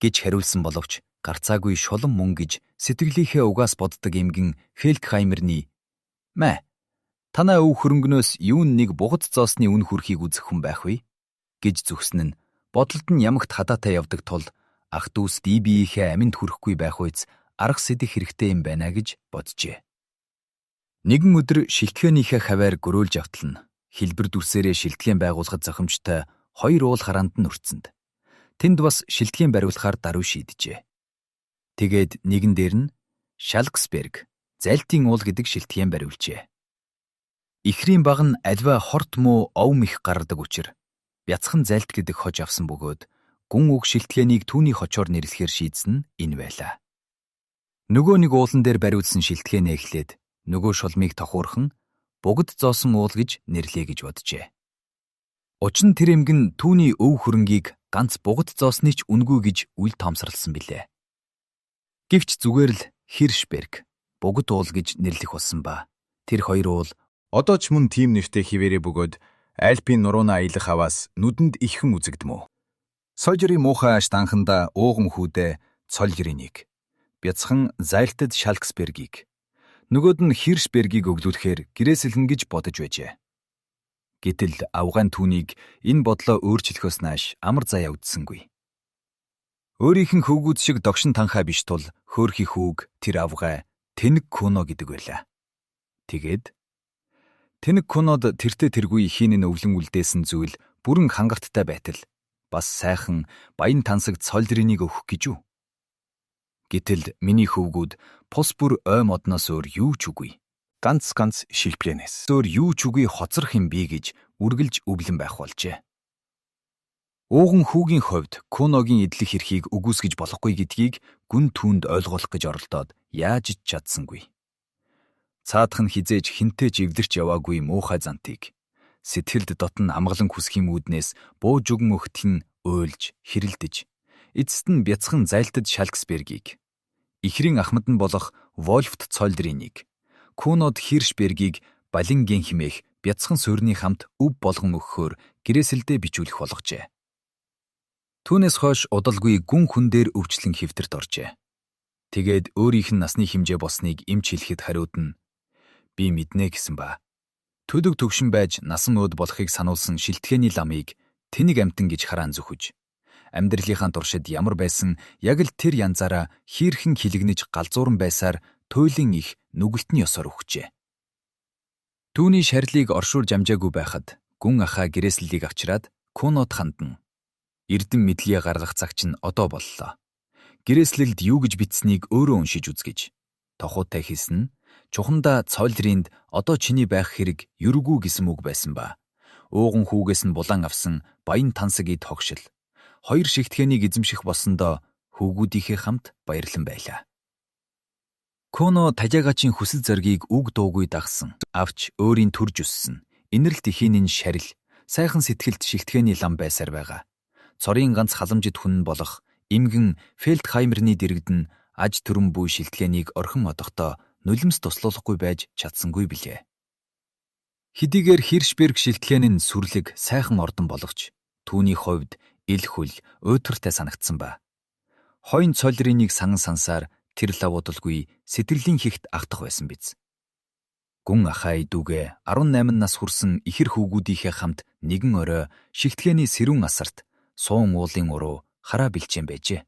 гэж хариулсан боловч гарцаагүй шулам мөн гэж сэтгэлийнхээ угаас боддог эмгэн Фелдхаймерний "Мэ, танай өв хөрөнгнөөс юун нэг бугат зоосны үн хүрхийг үзэх хүн байх вэ?" гэж зүгсэн нь бодолд нь ямагт хадаатай явдаг тул ах дүүс бие биеийнхээ аминд хүрэхгүй байх үйц арга сэдэх хэрэгтэй юм байна гэж боджээ. Нэгэн өдөр шилтгээнийхээ хаваар гөрөөлж автална. Хэлбэр дүрсээрээ шилтгээн байгуулахад зохимжтой хоёр уул хараанд нь өртсөнд. Тэнд бас шилтгээн бариулахаар даруй шийджээ. Тэгээд нэгэн дээр нь Шалксберг, Зайлтын уул гэдэг шилтгээн бариулжээ. Ихрийн баг нь альва хорт муу ов мэх гаргадаг учир бяцхан зайлт гэдэг хож авсан бөгөөд гүн үг шилтгээнийг түүний хочоор нэрлэхээр шийдсэн нь энэ байлаа. Нөгөө нэг уулан дээр бариулсан шилтгээнээ эхлээд нөгөө шулмыг тохуурхан бугад зоосон уул гэж нэрлэе гэж боджээ. Учир нь тэр эмгэн түүний өв хөрөнгийг ганц бугад зоосны ч үнэгүй гэж үл тоомсорлсон билээ. Гэвч зүгээр л Хиршберг бугад уул гэж нэрлэх болсон ба тэр хоёр уул Одоо ч мөн тийм нэртэй хിവэрэ бөгөөд Альпийн нурууна аялах аваас нүдэнд ихэн үзэгдмөө. Сожрын муухай ааш данхандаа ууган хүүдээ Цолжринийг бяцхан Зайлтад Шалксбергийг нөгөөд нь Хиршбергийг өглүүлэхээр гэрээсэлнэ гэж бодож байжээ. Гэтэл авгаан түүнийг энэ бодлоо өөрчлөхөөс нааш амар заяа үдсэнгүй. Өөрийнх нь хөвгүүд шиг догшин танхаа биш тул хөөрхий хүүг тэр авгай Тэнэг Куно гэдэг байлаа. Тэгээд Тэнэг Кунод тэртээ тэргүй хийн нь өвлөн үлдээсэн зүйл бүрэн хангалттай байтал бас сайхан баян тансаг цолдриныг өгөх гэж үү? Гэтэл миний хөвгүүд пус бүр ой модноос өөр юу ч үгүй. Ганц ганц шилплэнээс. Өөр юу ч үгүй хоцрох юм би гэж үргэлж өвлөн байх болжээ. Ууган хүүгийн хувьд Куногийн эдлэх эрхийг үгүйсгэж болохгүй гэдгийг гүн түүнд ойлгуулах гэж оролдоод яаж ч чадсангүй. Цаадах нь хизээж хинтээ ч эвлэрч яваагүй муухай зантыг сэтгэлд дотн амгалан хүсхийн үүднээс бууж өгөн өгтөл нь уйлж хэрэлдэж эцэст нь бяцхан зайлтад Шалксбергийг ихрийн ахмад нь болох Вольфт Цолдринийг Кунод Хиршбергийг Балинген химээх бяцхан суурины хамт өв болгон өгөхөөр гэрээсэлдээ бичүүлэх болгожээ. Түүнээс хойш удалгүй гүн хүн дээр өвчлэн хэвтэрт оржээ. Тэгээд өөрийнх нь насны хэмжээ болсныг эмч хэлэхэд хариуд нь би мэднэ гэсэн ба. Төдөг төгшин байж насан өөд болохыг сануулсан шилтгээний ламыг тэнэг амтан гэж хараан зүхэж амьдралынхаа туршид ямар байсан яг л тэр янзаараа хийрхэн хилэгнэж галзууран байсаар туйлын их нүгэлтний ёсоор өгчээ. Түүний шарилыг оршуулж амжаагүй байхад гүн ахаа гэрээслэлийг авчираад Кунод хандна. Эрдэм мэдлэгээ гаргах цаг чинь одоо боллоо. Гэрээслэлд юу гэж бичсэнийг өөрөө уншиж үзгэж. Тохуутай хэлсэн нь чухамдаа цойлринд одоо чиний байх хэрэг юргүй гэсэн үг байсан ба. Ууган хүүгээс нь булан авсан баян тансаг эд хогшил. Хоёр шигтгэнийг эзэмших болсондоо хүүгүүдийнхээ хамт баярлан байлаа. Коно тажаагачийн хүсэл зоригийг үг дуугүй дагсан. Авч өөрийн төрж өссөн. Инэрэлт ихийн нь шарил, сайхан сэтгэлд шилтгэний лам байсаар байгаа. Цорын ганц халамжит хүн болох эмгэн Фелдхаймерны дэрэгдэн аж төрөн буй шилтгэнийг орхин одохдоо нулимс туслуулахгүй байж чадсангүй билээ. Хэдийгээр Хиршберг шилтгэн нь сүрлэг сайхан ордон боловч түүний хувьд ил хөл уйтгартай санагдсан ба. Хойн цолриныг санан сансаар тэр лав удалгүй сэтгэлийн хихт автах байсан биз. Гүн ахаа идүүгээ 18 нас хүрсэн ихэр хүүгүүдийнхээ хамт нэгэн орой шигтгэний сэрүүн асарт суун уулын уруу хараа бэлчээн байжээ.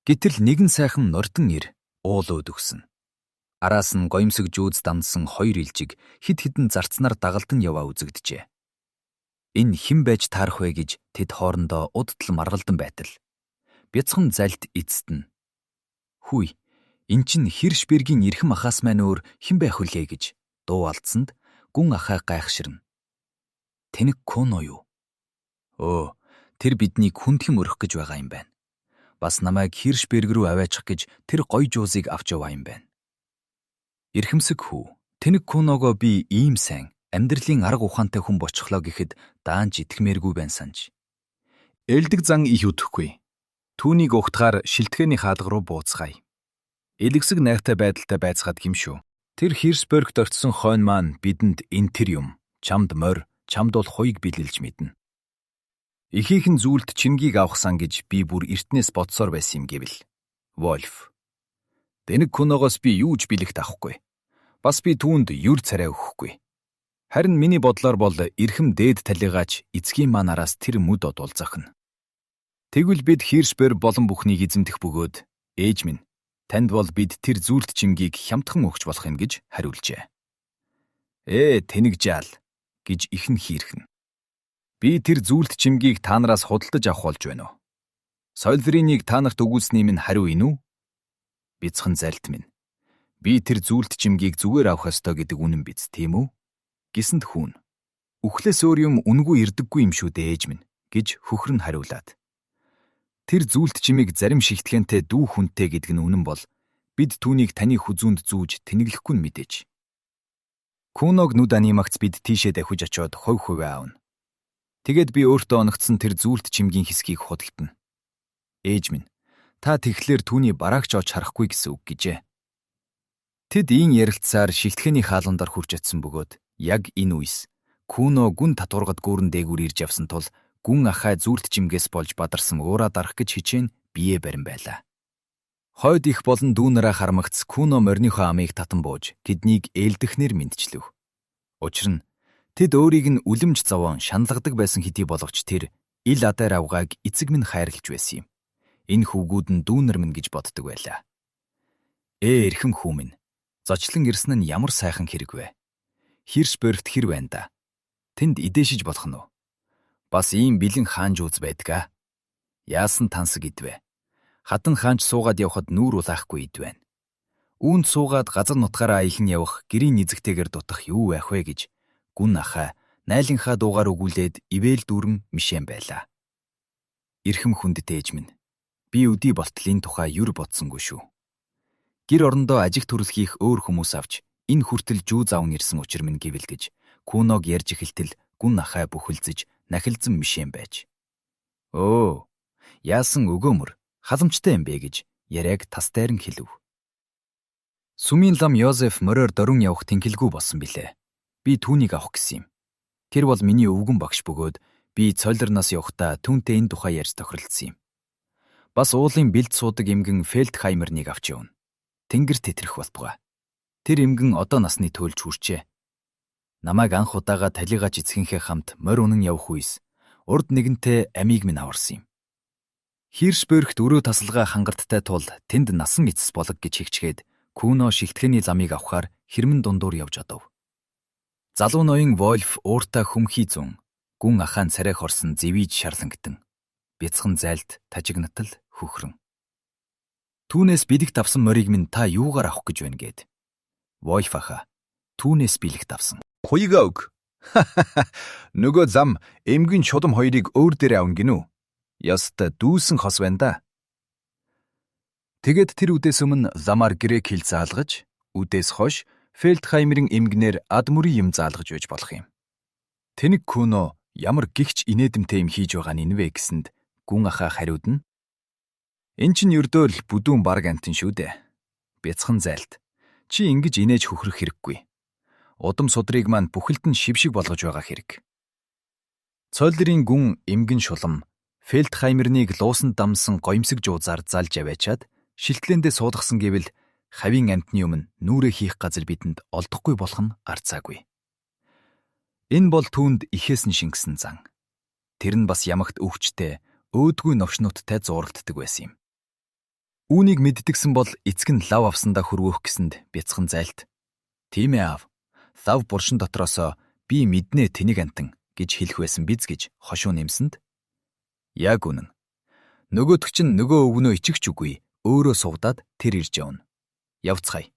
Гэтэл нэгэн сайхан нордон ир уул өөд өгсөн. Араас нь гоёмсог жүүз дамдсан хоёр илжиг хэд хэдэн зарцнаар дагалдан яваа үзэгджээ. Энэ хэн байж таарах вэ гэж тэд хоорондоо удтал маргалдан байтал. Бяцхан залт эцэст нь "Хүй, эн чинь Хиршбергийн эрхэм ахаас маань өөр хэн байх вүлээ" гэж дуу алдсанд гүн ахаа гайхширна. Тэнэг Куно юу? Өө, тэр биднийг хүндхэм өрөх гэж байгаа юм байна. Бас намайг Хиршберг рүү аваачих гэж тэр гоё жуузыг авч яваа юм байна. Эрхэмсэг хүү, тэнэг Куногоо би ийм сайн амьдралын арга ухаантай хүн бочихлоо гэхэд даанч итгэмээргүй байна санж. Элдэг зан их үдэхгүй. Түүнийг угтахаар шилтгэний хаалга руу бууцгаая. Элэгсэг найртай байдалтай байцгаад гим шүү. Тэр Хиршбергт очисон хойно маань бидэнд энэ тэр юм, чамд морь, чамд бол хуйг бэлэлж мэднэ. Ихийнхэн зүйлд чингийг авахсан гэж би бүр эртнээс бодсоор байсан юм гэвэл. Вольф. Дэнэг Куногоос би юу ч бэлэгт авахгүй. Бас би түүнд юр царай өгөхгүй. Харин миний бодлоор бол эрхэм дээд талигаач эцгийн маань араас тэр мүд одвол зохино. Тэгвэл бид Хиршберг болон бүхнийг эзэмдэх бөгөөд ээж минь танд бол бид тэр зүйлт чимгийг хямдхан өгч болох юм гэж хариулжээ. Ээ тэнэг жаал гэж ихэн хийрхэн. Би тэр зүйлт чимгийг та нараас худалдаж авах болж байна уу? Сойлриныг та нарт өгүүлсний минь хариу энэ үү? Бяцхан залт минь. Би тэр зүйлт чимгийг зүгээр авах ёстой гэдэг үнэн биз, тийм үү? Гэсэнд хүүн. Үхлээс өөр юм үнгүй ирдэггүй юм шүү дээ ээж минь гэж хөхрөн хариулаад. Тэр зүйлт чимийг зарим шигтгэнтэй дүү хүнтэй гэдэг нь үнэн бол бид түүнийг таны хүзүүнд зүүж тэнэглэхгүй нь мэдээж. Куног нүд анимагц бид тийшээ давхиж очиод хувь хувиа авна. Тэгээд би өөртөө оногдсон тэр зүйлт чимгийн хэсгийг худалдана. Ээж минь, та тэгэхээр түүний бараагч олж харахгүй гэсэн үг гэжээ. Тэд ийн ярилцсаар шилтгэний хаалгандар хүрч очисон бөгөөд яг энэ үес Куно гүн татваргад гүүрэн дээгүүр ирж явсан тул гүн ахай зүрт чимгээс болж бадарсан уураа дарах гэж хичээн бие барин байлаа. Хойд их болон дүүнараа харамгц Куно морийнхоо амыг татан бууж тэднийг ээлдэхнэр мэдчлэв. Учир нь тэд өөрийг нь үлэмж зовоон шаналгадаг байсан хэдий боловч тэр ил адаар авгааг эцэг минь хайрлаж байсан юм. Энэ хөвгүүд нь дүүнер минь гэж боддог байлаа. Ээ эрхэм хүү минь, зочлон ирсэн нь ямар сайхан хэрэг вэ? Хиршбергт хэр байна да? Тэнд идээшиж болох нь уу? Бас ийм бэлэн хаанж үз байдгаа. Яасан тансаг идвэ? Хатан хаанч суугаад явхад нүүр улаахгүй идвэн. Үүнд суугаад газар нутгаараа аялан явах гэрийн низэгтэйгэр дутах юу байх вэ гэж гүн ахай найлынхаа дуугаар өгүүлээд ивэл дүүрэн мишэн байлаа. Эрхэм хүндэт ээж минь, би өдий болтлын тухай юр бодсонгүй шүү. Гэр орондоо ажиг төрөл хийх өөр хүмүүс авч энэ хүртэл жүү завн ирсэн учир минь гэвэл гэж Куног ярьж эхэлтэл гүн ахай бүхэлзэж нахилзан мишэн байж. Өө, яасан өгөөмөр халамжтай юм бэ гэж яриаг тас дайран хэлв. Сүмийн лам Йозеф мориор дорин явах тэнхэлгүй болсон билээ. Би түүнийг авах гэсэн юм. Тэр бол миний өвгөн багш бөгөөд би цолерноос явахдаа түүнтэй энэ тухай ярьж тохиролцсон юм. Бас уулын бэлд суудаг эмгэн Фелдхаймерныг авч явна. Тэнгэр тэтрэх болтугай. Тэр эмгэн одоо насны төлж хүрчээ. Намайг анх удаага талигаач эцгийнхээ хамт морь унан явах үес урд нэгэнтээ амийг минь аварсан юм. Хиршбергт өрөө тасалгаа хангалттай тул тэнд насан эцэс болог гэж хэгчгээд Куно шилтгэний ламыг авахар хэрмэн дундуур явж одов. Залуу ноён Вольф ууртаа хөмхий зун гүн ахаан царай хорсон зэвийж шарлангтан. Бяцхан зайлт тажигнатал хөхрөн. Түүнээс бэлэгт авсан морийг минь та юугаар авах гэж байна гэд. Вольф аха түүнээс бэлэгт авсан. Хуйгаа өг. Нөгөө зам эмгэн шудам хоёрыг өөр дээр авна гинүү. Ёстой дүүсэн хос байна да. Тэгээд тэр үдээс өмнө ламар грек хэл заалгаж, үдээс хойш Фелдхаймерийн эмгэнээр ад мөрийн юм заалгаж байж болох юм. Тэнэг Куно ямар гихч инээдэмтэй юм хийж байгаа нь энэ вэ гэсэнд гүн ахаа хариуд нь Эн чинь ердөө л бүдүүн бараг амтэн шүү дээ. Бяцхан зайлт. Чи ингэж инээж хөхрөх хэрэггүй. Удам судрыг маань бүхэлд нь шившиг болгож байгаа хэрэг. Цойлрын гүн эмгэн шулам Фелдхаймерныг луусанд дамсан гоёмсог жуузаар залж аваачаад шилтлэндээ суулгасан гэвэл хавийн амтны өмнө нүрээ хийх газар бидэнд олдохгүй болох нь гарцаагүй. Энэ бол түүнд ихээс нь шингэсэн зан. Тэр нь бас ямагт өвчтэй, өөдгүй новшнуудтай зууралддаг байсан юм. Үүнийг мэддэгсэн бол эцэг нь лав авсандаа хөрвөөх гэсэнд бяцхан зайлт. Тийм ээ аав. Лав буршин дотроосоо би мэднэ тэнэг амтан гэж хэлэх байсан биз гэж хошуу нэмсэнд. Яг үнэн. Нөгөөтг чинь нөгөө өвгнөө ичих ч үгүй өөрөө сувдаад тэр ирж явна. Явцгаая.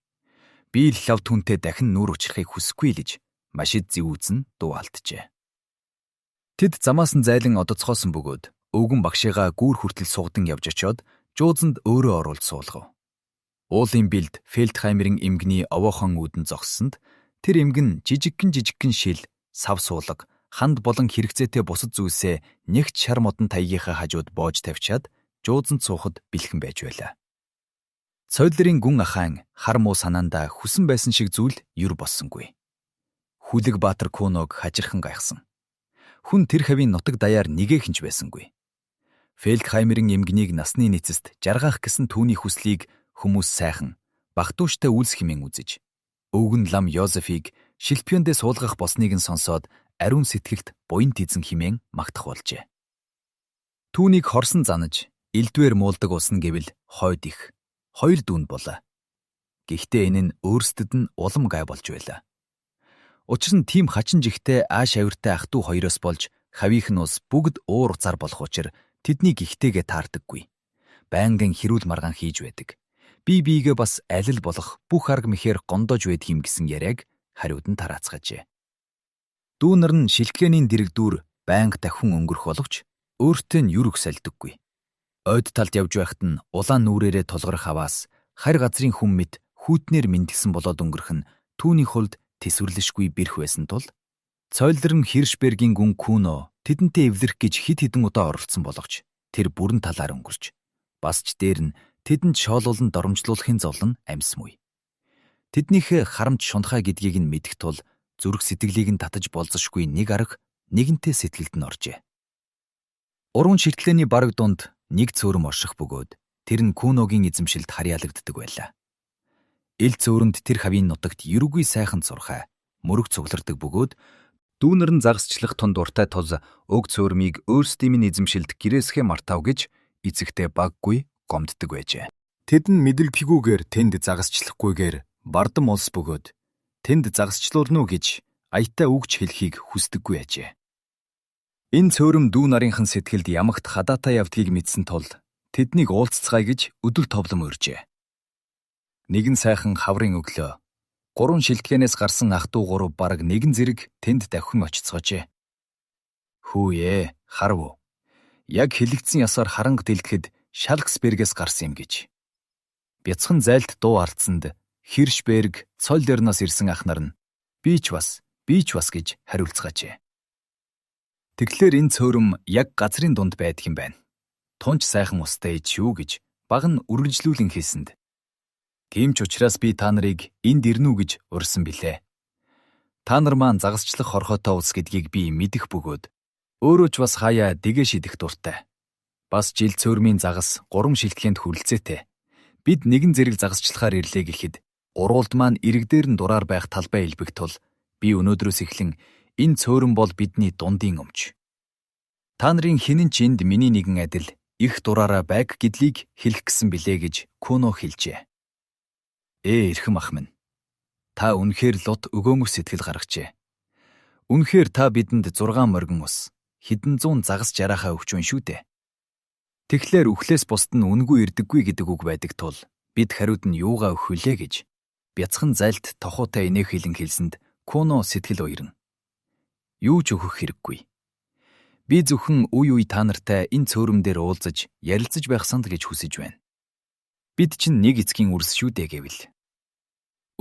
Би л лав түнтэй дахин нүүр учрахыг хүсэхгүй л гэж маш ид зэвүүцэн дуу алджээ. Тэд замаас нь зайлан одоцгоосон бөгөөд өвгөн багшигаа гүүр хүртэл сугдан явж очиод жуузанд өөрөө оруулж суулгав. Уулын бэлд Фелдхаймерийн эмгэний овоохон үүдэн зогссонд тэр эмгэн жижигхэн шил, сав суулга, ханд болон хэрэгцээтэй бусад зүйлсээ нэгт шар модон таягийнхаа хажууд боож тавьчаад жуузанд суухад бэлхэн байж байлаа. Цойлрын гүн ахаан хар муу санаандаа хүсэн байсан шиг зүйл юр болсонгүй. Хүлэг Баатар Куног хажирхан гайхсан. Хүн тэр хавийн нутаг даяар нэгэхэнч байсангүй. Фелдхаймерийн эмгэнийг насны нийцэст жаргаах гэсэн түүний хүслийг хүмүүс сайхан, багтууштай үйлс хэмээн үзэж, өвгөн лам Йозефийг шилпиондээ суулгах болсныг нь сонсоод ариун сэтгэлд буян тэзэн хэмээн магтах болжээ. Түүнийг хорсон занаж, элдвэр муулдаг улс нь гэвэл хойд их, хоёр дүүнд болоо. Гэхдээ энэ нь өөрсдөд нь улам гай болж байлаа. Учир нь тийм хачин жигтэй ааш авиртай ах トゥ хоёроос болж хавийнх нь ус бүгд уур уцаар болох учир тэдний гихтэйгээ таардаггүй. Байнгын хэрүүл маргаан хийж байдаг. Би биегээ бас алил болох бүх арга мэхээр гондож байдаг юм гэсэн яриаг хариуд нь тараацгаажээ. Дүүнер нь шилтгэний дэрэгдүүр байнга давхин өнгөрөх боловч өөртөө нь юр өг сольдоггүй. Ойд талд явж байхад нь улаан нүрээрээ тулгарх аваас харь газрын хүн мэт хүүтнэр мэндгсэн болоод өнгөрөх нь түүний хувьд төсвөрлөшгүй бэрх байсан тул Цойлрон Хиршбергийн гүн Куно тэдэнтэй эвлэрэх гэж хэд хэдэн удаа оролцсон боловч тэр бүрэн талаар өнгөрч бас ч дээр нь тэдэнд шоолуулан доромжлуулахын зовлон амьсмгүй. Тэднийхээ харамч шунхай гэдгийг нь мэдэх тул зүрх сэтгэлийг нь татаж болзошгүй нэг арга нэгэнтээ сэтгэлд нь оржээ. Урван ширтлээний бараг дунд нэг цөөрөм орших бөгөөд тэр нь Куногийн эзэмшилд харьяалагддаг байлаа. Ил цөөрөнд тэр хавийн нутагт ерүгүй сайхан цурхай мөрөг цуглардаг бөгөөд Дүүнер нь загасчлах тун дуртай тул уг цөөрмийг өөрсдийн минь эзэмшилд гэрээсхээ мартав гэж эцэгтэй баггүй гомддог байжээ. Тэд нь мэдлэггүйгээр тэнд загасчлахгүйгээр бардам улс бөгөөд тэнд загасчлуулна уу гэж аятай үгч хэлхийг хүсдэггүй ажээ. Энэ цөөрөм дүү нарынхан сэтгэлд ямагт хадаатай явдгийг мэдсэн тул тэднийг уулзцгаая гэж өдөл товлом урьжээ. Нэгэн сайхан хаврын өглөө гурван шилтгээнээс гарсан ах トゥ гурав бараг нэгэн зэрэг тэнд давхин очицгоожээ. Хүүе, харав уу. Яг хэлэгдсэн ясаар харанга дэлгэхэд Шалксбергээс гарсан юм гэж. Бяцхан зайлт дуу алдсанд Хиршберг Цолдерноос ирсэн ах нар нь би ч бас, би ч бас гэж хариулцгаажээ. Тэгэхээр энэ цөөрөм яг газрын дунд байдаг юм байна. Тунч сайхан устай ич юу гэж баг нь үргэлжлүүлэн хэлсэнд. Тийм ч учраас би та нарыг энд ирнэ үү гэж урьсан билээ. Та нар маань загасчлах хорхойтой улс гэдгийг би мэдэх бөгөөд өөрөө ч бас хаяа дэгэ шидэх дуртай. Бас жил цөөрмийн загас гурван шилтгэнд хүрэлцээтэй. Бид нэгэн зэрэг загасчлахаар ирлээ гэхэд уруулд маань иргэдээр нь дураар байх талбай элбэг тул би өнөөдрөөс эхлэн энэ цөөрөн бол бидний дундын өмч. Та нарын хинэн ч энд миний нэгэн адил их дураараа байг гэдлийг хэлэх гэсэн билээ гэж Куно хэлжээ. Ээ эрхэм ах минь. Та үнэхээр лут өгөөмөр сэтгэл гаргажээ. Үнэхээр та бидэнд 6 моргин ус хэдэн зуун загас жараахаа өгч байна шүү дээ. Тэгэхээр үхлээс бусд нь үнгүй ирдэггүй гэдэг үг байдаг тул бид хариуд нь юугаа өгөх вүлээ гэж бяцхан зайлт тохуутай инээх хэлэн хэлсэнд Куно сэтгэл уярна. Юу ч өгөх хэрэггүй. Би зөвхөн үе үе та нартай энэ цөөрөм дээр уулзаж ярилцаж байх санд гэж хүсэж байна. Бид чинь нэг эцгийн үрс шүү дээ гэвэл.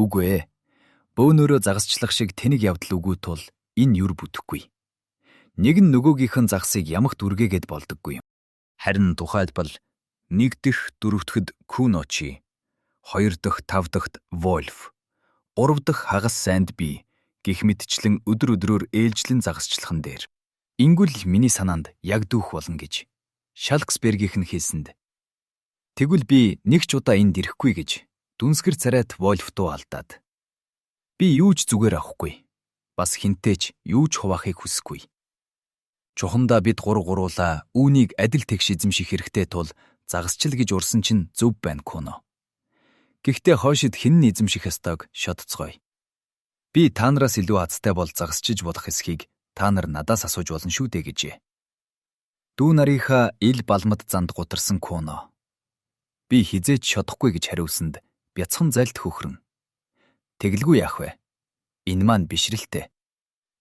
Үгүй ээ. Бөөнөрөө загасчлах шиг тэнэг явдал үгүй тул энэ юр бүтэхгүй. Нэг нь нөгөөгийнх нь загсыг ямагт үргээгээд болдоггүй юм. Харин тухайлбал 1 дэх 4 дахьд Куночи, 2 дэх 5 дахьд Вольф, 3 дэх хагас сайнд би гих мэтчлэн өдөр өдрөөр ээлжлэн загасчлахан дээр. Ингүүл миний санаанд яг дүүх болно гэж Шалксбергийнх нь хэлсэнд. Тэгвэл би нэг ч удаа энд ирэхгүй гэж дүнсгэр царайт Вольф дуу алдаад. Би юу ч зүгээр авахгүй. Бас хинтээ ч юу ч хуваахыг хүсэхгүй. Чухамдаа бид гурав гуруулаа үүнийг адил тэгш эзэмших хэрэгтэй тул Загасчил гэж урсан чинь зөв байна Куно. Гэхдээ хойшид хэн нь эзэмших ёстойг шодцгоё. Би та нараас илүү азтай бол загасчиж болох эсхийг та нар надаас асууж болно шүү дээ гэжээ. Дүү нарынхаа ил балмад занд гутарсан Куно. Би хизээч шодохгүй гэж хариулсанд бяцхан залд хөхрөн. Тэгэлгүй яах вэ? Энэ маань бишрэлтэй.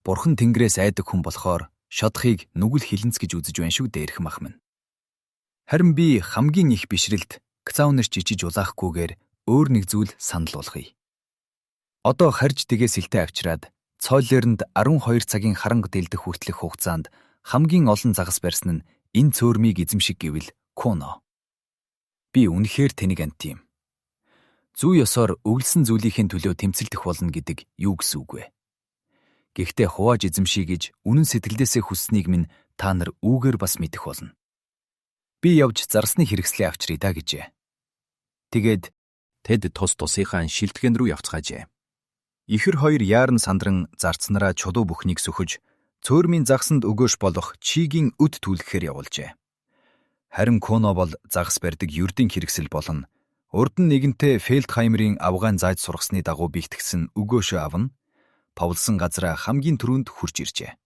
Бурхан тэнгэрээс айдаг хүн болохоор шодохыг нүгэл хилэнц гэж үзэж байна шүү дээ эрхэм ах минь. Харин би хамгийн их бишрэлд Кцаунерч ичиж улаахгүйгээр өөр нэг зүйл санал болгоё. Одоо харж дэгээ сэлтэй авчираад Цойлернд 12 цагийн харанга дэлдэх хүртэлх хугацаанд хамгийн олон загас барьсан нь энэ цөөрмийг эзэмшиг гэвэл Куно. Би үнэхээр тэнэг амт юм. Зүй ёсоор өглөсөн зүйлийнхээ төлөө тэмцэлдэх болно гэдэг юу гэсэн үг вэ? Гэхдээ хувааж эзэмший гэж үнэн сэтгэлдээсээ хүсснийг минь та нар үүгээр бас мэдэх болно. Би явж зарсны хэрэгслээ авчиръя да гэжээ. Тэгээд тэд тус тусынхаа шилтгэн рүү явцгаажээ. Ихэр хоёр яаран сандран зарцнараа чулуу бүхнийг сөхөж цөөрмийн загсанд өгөөш болох чигийн өд түлхэхээр явуулжээ. Харин Куно бол загас барьдаг ердийн хэрэгсэл болон урд нь нэгэнтээ Фелдхаймерийн авгаан зааж сургасны дагуу бэлтгэсэн өгөөшөө авна. Павлсан газраа хамгийн түрүүнд хурж иржээ.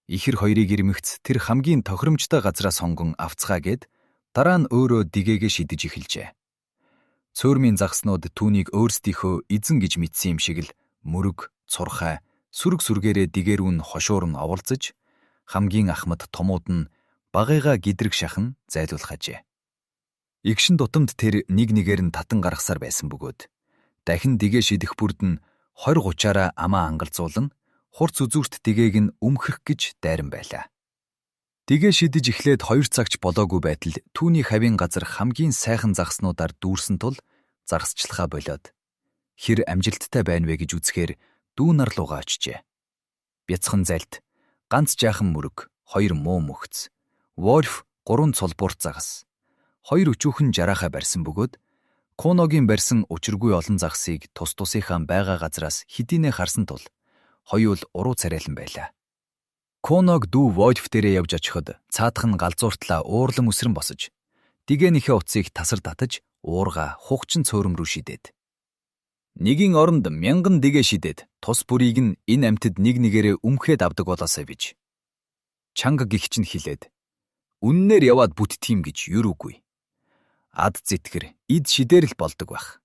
Ихэр хоёрыг ирмэгц тэр хамгийн тохиромжтой газраа сонгон авцгаа гэд дараа нь өөрөө дэгээгээ шидэж эхэлжээ. Цөөрмийн загснууд түүнийг өөрсдийнхөө эзэн гэж мэдсэн юм шиг л мөрөг, цурхай, сүрэг сүргээрээ дэгэрүүн хошуурн оволцож хамгийн ахмад томууд нь багыгаа гэдрэг шахан зайлуулхажээ. Игшин тутамд тэр нэг нэгээр нь татан гаргасаар байсан бөгөөд дахин дэгээ шидэх бүрд нь 20 30-аараа амаа ангалзуулан хурц үзүүрт дэгээг нь өмхөрөх гэж дайран байлаа. Дэгээ шидэж эхлээд 2 цагч болоогүй байтал түүний хавийн газар хамгийн сайхан загаснуудаар дүүрсэн тул загасчлахаа болиод хэр амжилттай байна вэ гэж үзэхээр дүү нар руугаа очижээ. Бяцхан залт, ганц жаахан мөрөг, хоёр муу мөхц, Вольф 3 цулбуурт загас, хоёр өчүүхэн жараахаа барьсан бөгөөд Куногийн барьсан учиргүй олон загсыг тус тусынхаа байгаа газраас хэдийнэ харсан тул хоёул уруу царайлан байлаа. Куног дүү Вольф дээрээ явж очиход цаадах нь галзууртлаа уурлан үсрэн босож дигэнийхээ утсыг тасар татаж уурга хугчин цөөрөм рүү шидээд. Нэгийн оронд мянган дэгэ шидээд тус бүрийг нь энэ амьтад нэг нэгээрээ өмхөөд авдаг болоосай бич. Чанга гихч нь хилээд үннээр яваад бүтдгийм гэж юр үгүй. Ад зэтгэр эд шидээр л болдог байх.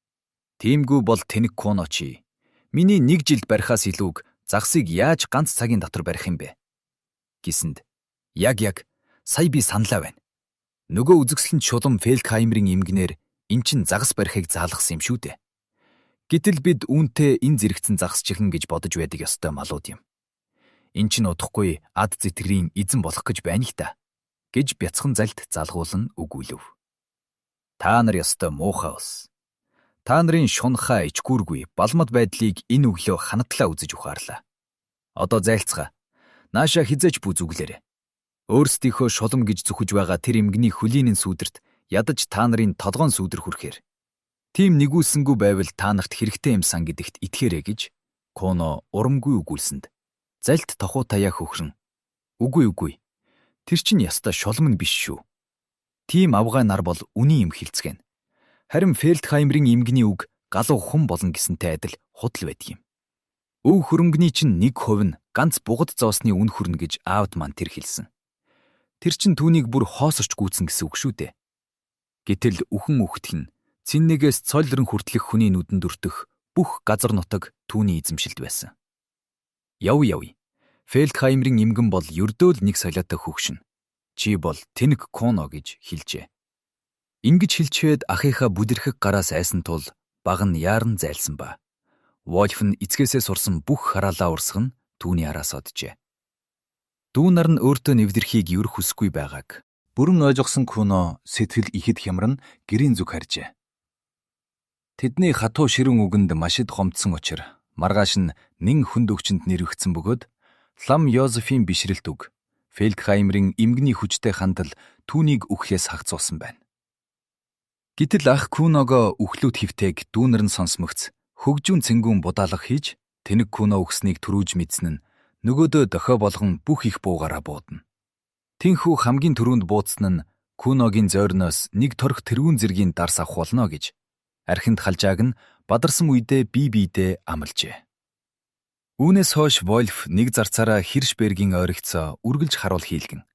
Тиймгүй бол тэнэг Куно чи. Миний нэг жилд барихаас илүүг загсыг яаж ганц цагийн дотор барих юм бэ? Гэсэнд яг сая би саналаа байна. Нөгөө үзэгсэлэн шулам Фелдхаймерийн эмгэнээр эн чин загас барихыг заалгасан юм шүү дээ. Гэтэл бид үүнтэй энэ зэрэгцэн загасчихлан гэж бодож байдаг ёстой малууд юм. Эн чин удахгүй ад зэтгэрийн эзэн болох гэж байна л та гэж бяцхан залт залгуулан өгүүлэв. Та нар ёстой муухай ус. Та нарын шунхаа ичгүүргүй балмад байдлыг энэ өглөө ханатлаа үзэж ухаарлаа. Одоо зайлцгаа. Нааша хизээч бүү зүглээрэ. Өөрсдийнхөө шулам гэж зүхэж байгаа тэр эмгэний хөлийн сүүдэрт ядаж та нарын толгоон сүүдэр хүрэхээр. Тийм нэгүүлсэнгүй байвал та нарт хэрэгтэй юм сан гэдэгт итгээрэй гэж Куно урамгүй өгүүлсэнд. Залт тохуу таяа хөхрөн. Үгүй үгүй. Тэр чинь яста шулам нь биш шүү. Тийм авгай нар бол үний юм хилцгэн. Харин Фелдхаймерийн эмгэний үг галуу хүн болно гэсэнтэй адил худал байдаг юм. Өв хөрөнгөний чинь 1% нь ганц бугад зоосны үн хүрнэ гэж аавд маань тэр хэлсэн. Тэр чинь түүнийг бүр хоосорч гүйцэн гэсэн үг шүү дээ. Гэтэл үхэн үхтэх нь цэннэгээс цоллорн хүртлэх хүний нүдэнд өртөх бүх газар нутаг түүний эзэмшилд байсан. Яв яв. Фелдхаймерийн эмгэн бол ердөө л нэг солиотой хөгшин. Чи бол тэнэг Куно гэж хэлжээ. Ингэж хэлчихэд ахыхаа бүдэрхэг гараас айсан тул баг нь яаран зайлсан ба. Вольф нь эцгээсээ сурсан бүх хараалаа урсгах нь түүний араас оджээ. Дүү нар нь өөртөө нэвдэрхийг ер хүсэхгүй байгааг Бүрэн ойлгосон Куно сэтгэл ихэд хямран гэрийн зүг харжээ. Тэдний хатуу ширүүн үгэнд маш ид гомдсон учир маргааш нь нэн хүнд өвчнөд нэрвэгдсэн бөгөөд Лам Йозефийн бишрэлт үг Фелдхаймерийн эмгэний хүчтэй хандал түүнийг үхлээс хагцуулсан байна. Гэтэл ах Куного үхлүүт хөвтэйг дүүнер нь сонсмогц хөгжүүн цэнгүүн будаалга хийж тэнэг Куно үхснийг түрүүж мэдсэн нь нөгөөдөө дохио болгон бүх их буугаараа буудна. Тинхүү хамгийн түрүүнд бууцсан нь Куногийн зойрноос нэг торх тэргүүн зэргийн дарс авах болно гэж архинд халжааг нь бадарсан үедээ бие биедээ амлажээ. Үүнээс хойш Вольф нэг зарцаараа Хиршбергийн ойрогцоо үргэлж харуул хийлгэн.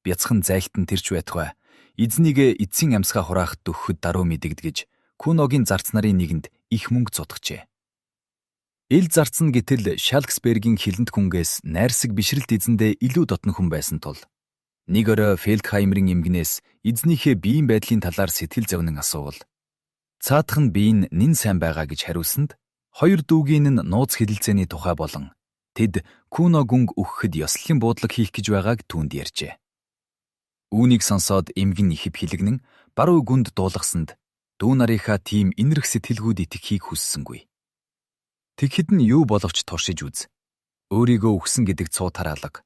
Бяцхан зайлтан тэрч байтугай эзнийг эцсийн амьсгаа хураах дөхөхөд даруй мэдэгдгэж Куногийн зарц нарын нэгэнд их мөнгө зутгажээ. Ил зарцна гэтэл Шалксбергийн хилэнт хүнгээс найрсаг бишрэлт эзэндээ илүү дотно хүн байсан тул нэг орой Фелдхаймерийн эмгэнээс эзнийхээ биеийн байдлын талаар сэтгэл зовнон асуувал цаадах нь бие нь нэн сайн байгаа гэж хариулсанд хоёр дүүгийн нь нууц хэлэлцээний тухай болон тэд Куно гүнг өгөхөд ёслолын буудлага хийх гэж байгааг түүнд ярьжээ. Үүнийг сонсоод эмгэн ихэв хилэгнэн баруй гүнд дуулгасанд дүү нарынхаа тийм инэрх сэтгэлгүйд итгэхийг хүссэнгүй. Тэгэхэд нь юу боловч туршиж үз. Өөрийгөө үхсэн гэдэг цуу тараалга.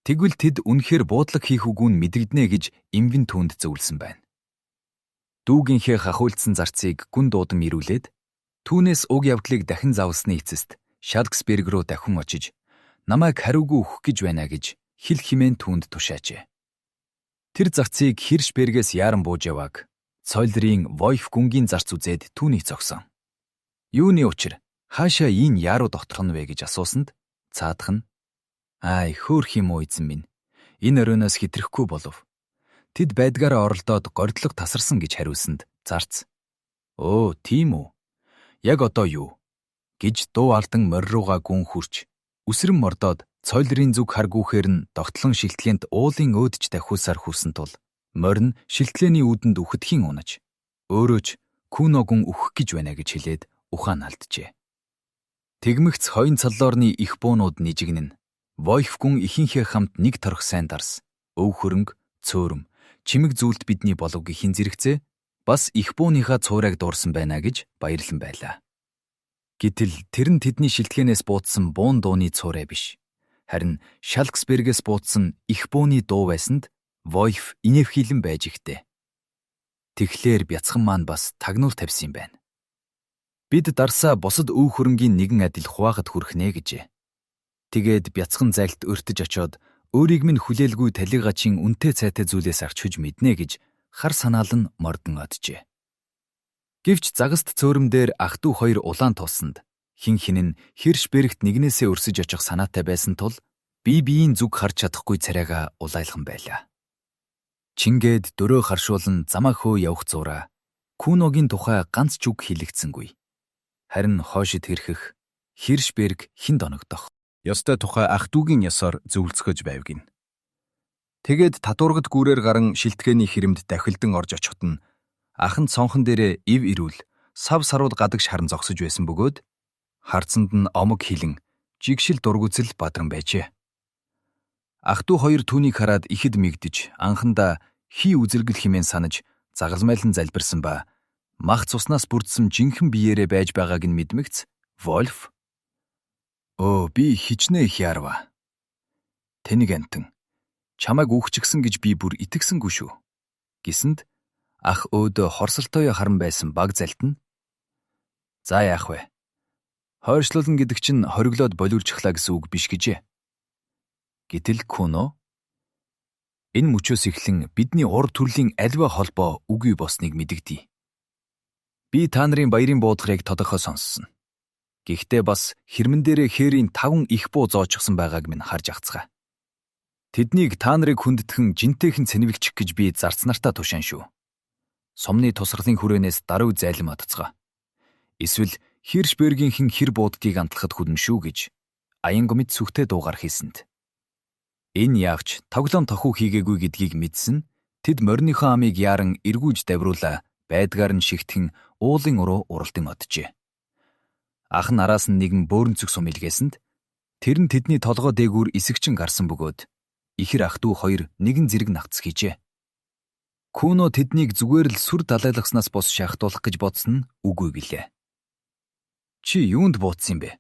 Тэгвэл тэд үнэхээр буудлага хийх үгүй нь мэдэгдэнэ гэж эмгэн түүнд зөвлөсөн байна. Дүүгийнхээ хахуйлдсан зарцыг гүн дуудам ирүүлээд түүнээс уг явдлыг дахин завлсны эцэст Шалксберг руу дахин очиж намайг хариугүй өгөх гэж байна гэж хэл химэн түүнд тушаажээ. Тэр зарцыг Хиршбергээс яаран бууж явааг Цойлрын Войф гүнгийн зарц үзээд түүнийг зогсон. Юуны учир хаашаа ийм яруу доторх нь вэ гэж асуусанд цаадах нь "Ай, хөөх юм уу эзэн минь. Энэ оройноос хэтрэхгүй болов. Тэд байдгаараа оролдоод гордлого тасарсан" гэж хариулсанд зарц "Өө, тийм үү? Яг одоо юу?" гэж дуу алдан морь руугаа гүн хурч үсрэн мордоод Цойлрын зүг харгүүхээр нь тогтлон шилтлээнд уулын өөдөж давхиусаар хүрсэн тул морь нь шилтлээний үүдэнд үхэдхийн унаж өөрөө ч Куногүн үхэх гэж байна гэж хэлээд ухаан алджээ. Тэгмэгц хоёрын цоллоорны их буунууд нижигнэн Войф гүн ихэнхээ хамт нэг торох сайн дарс өв хөрөнгө цөөрөм чимэг зүйлд бидний болов гэхийн зэрэгцээ бас их бууныхаа цуурайг дуурсан байна гэж баярлан байлаа. Гэтэл тэр нь тэдний шилтгээнээс буудсан буун дууны цуурай биш. Харин Шалксбергээс буудсан их бууны дуу байсанд Войф инээвхийлэн байж ихтэй. Тэгэхээр бяцхан маань бас тагнуул тавьсан юм байна. Бид дарсаа бусад өв хөрөнгийн нэгэн адил хуваахад хүрхнэ гэжээ. Тэгээд бяцхан зайлт өртөж очоод өөрийг минь хүлээлгүй талигачийн үнэтэй цайтай зүйлээс арч хүж мэднэ гэж хар санаал нь мордон оджээ. Гэвч загаст цөөрөм дээр ах トゥ хоёр улаан тулсанд хин хин нь Хиршбергт нэгнээсээ өрсөж очих санаатай байсан тул бие биеийн зүг харж чадахгүй царайгаа улайлхан байлаа. Чингээд дөрөө харшуулан замаа хөө явах зураа Куногийн тухай ганц ч үг хэлэгдсэнгүй. Харин хойшид хэрхэх Хиршберг хинд оногдох. Ёстой тухай ах дүүгийн ёсоор зөвлөцгөж байв гин. Тэгээд татуургад гүрээр гаран шилтгээний хэрэмд давхилдан орж очиход нь ах нь цонхон дээрээ ив ирүүл сав саруул гадагш харан зогсож байсан бөгөөд харцанд нь омог хилэн жигшил дургүцэл бадран байжээ. Ах トゥ хоёр түүнийг хараад ихэд мэгдэж анхандаа хий үзэргэл хэмээн санаж загалмайлан залбирсан ба мах цуснаас бүрдсэн жинхэнэ биеэрээ байж байгааг нь мэдмэгц Вольф "Өө, би хичнээн их яарва. Тэнэг амтан чамайг үхчихсэн гэж би бүр итгэсэнгүй шүү" гэсэнд ах өөдөө хорсолтойо харан байсан баг залт нь "За яах вэ? Хойшлуулна гэдэг чинь хориглоод болиулчихлаа гэсэн үг биш гэжээ." Гэтэл Куно энэ мөчөөс эхлэн бидний ур төрлийн альва холбоо үгүй болсныг мэдэгдъе. Би та нарын баярын буудгарыг тодорхой сонссон. Гэхдээ бас хэрмэн дээрээ хээрийн 5 их буу зоочсон байгааг минь харж агцгаа. Тэднийг та нарыг хүндэтгэн жинтэйхэн цэнэвэгчих гэж би зарц нартаа тушаан шүү. Сумны тусралын хүрээнээс даруй зайлм одцгоо. Эсвэл Хиршбергийнхэн хэр бууддгийг амтлахад хүдэн шүү гэж Аянгомид сүхтэй дуугар хийсэнд. Энэ яавч тоглоом тохиу хийгээгүй гэдгийг мэдсэн тэд мориныхоо амыг яаран эргүүж давируулаа байдгаар нь шигтгэн уулын уруу уралдан оджээ. Ах нь араас нь нэгэн бөөрөнцөг сум илгээсэнд тэр нь тэдний толгой дээгүүр эсэгчин гарсан бөгөөд ихэр ах トゥ хоёр нэгэн зэрэг нагц хийжээ. Куно тэднийг зүгээр л сүр далайлгаснаас бус шахтуулах гэж бодсон нь үгүй гэлээ. Чи юунд бууцсан юм бэ?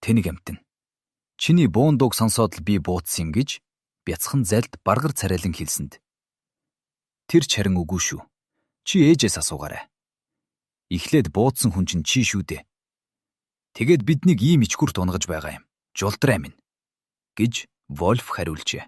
Тэнэг амтэн. Чиний буун дууг сонсоод л би бууцсан юм гэж бяцхан залд баргар царайлан хэлсэнд. Тэр ч харин үгүй шүү. Чи ээжээс асуугаарай. Эхлээд бууцсан хүн чинь чи шүү дээ. Тэгээд биднийг ийм ичгүрт унгаж байгаа юм. Жулдрай минь гэж Вольф хариулжээ.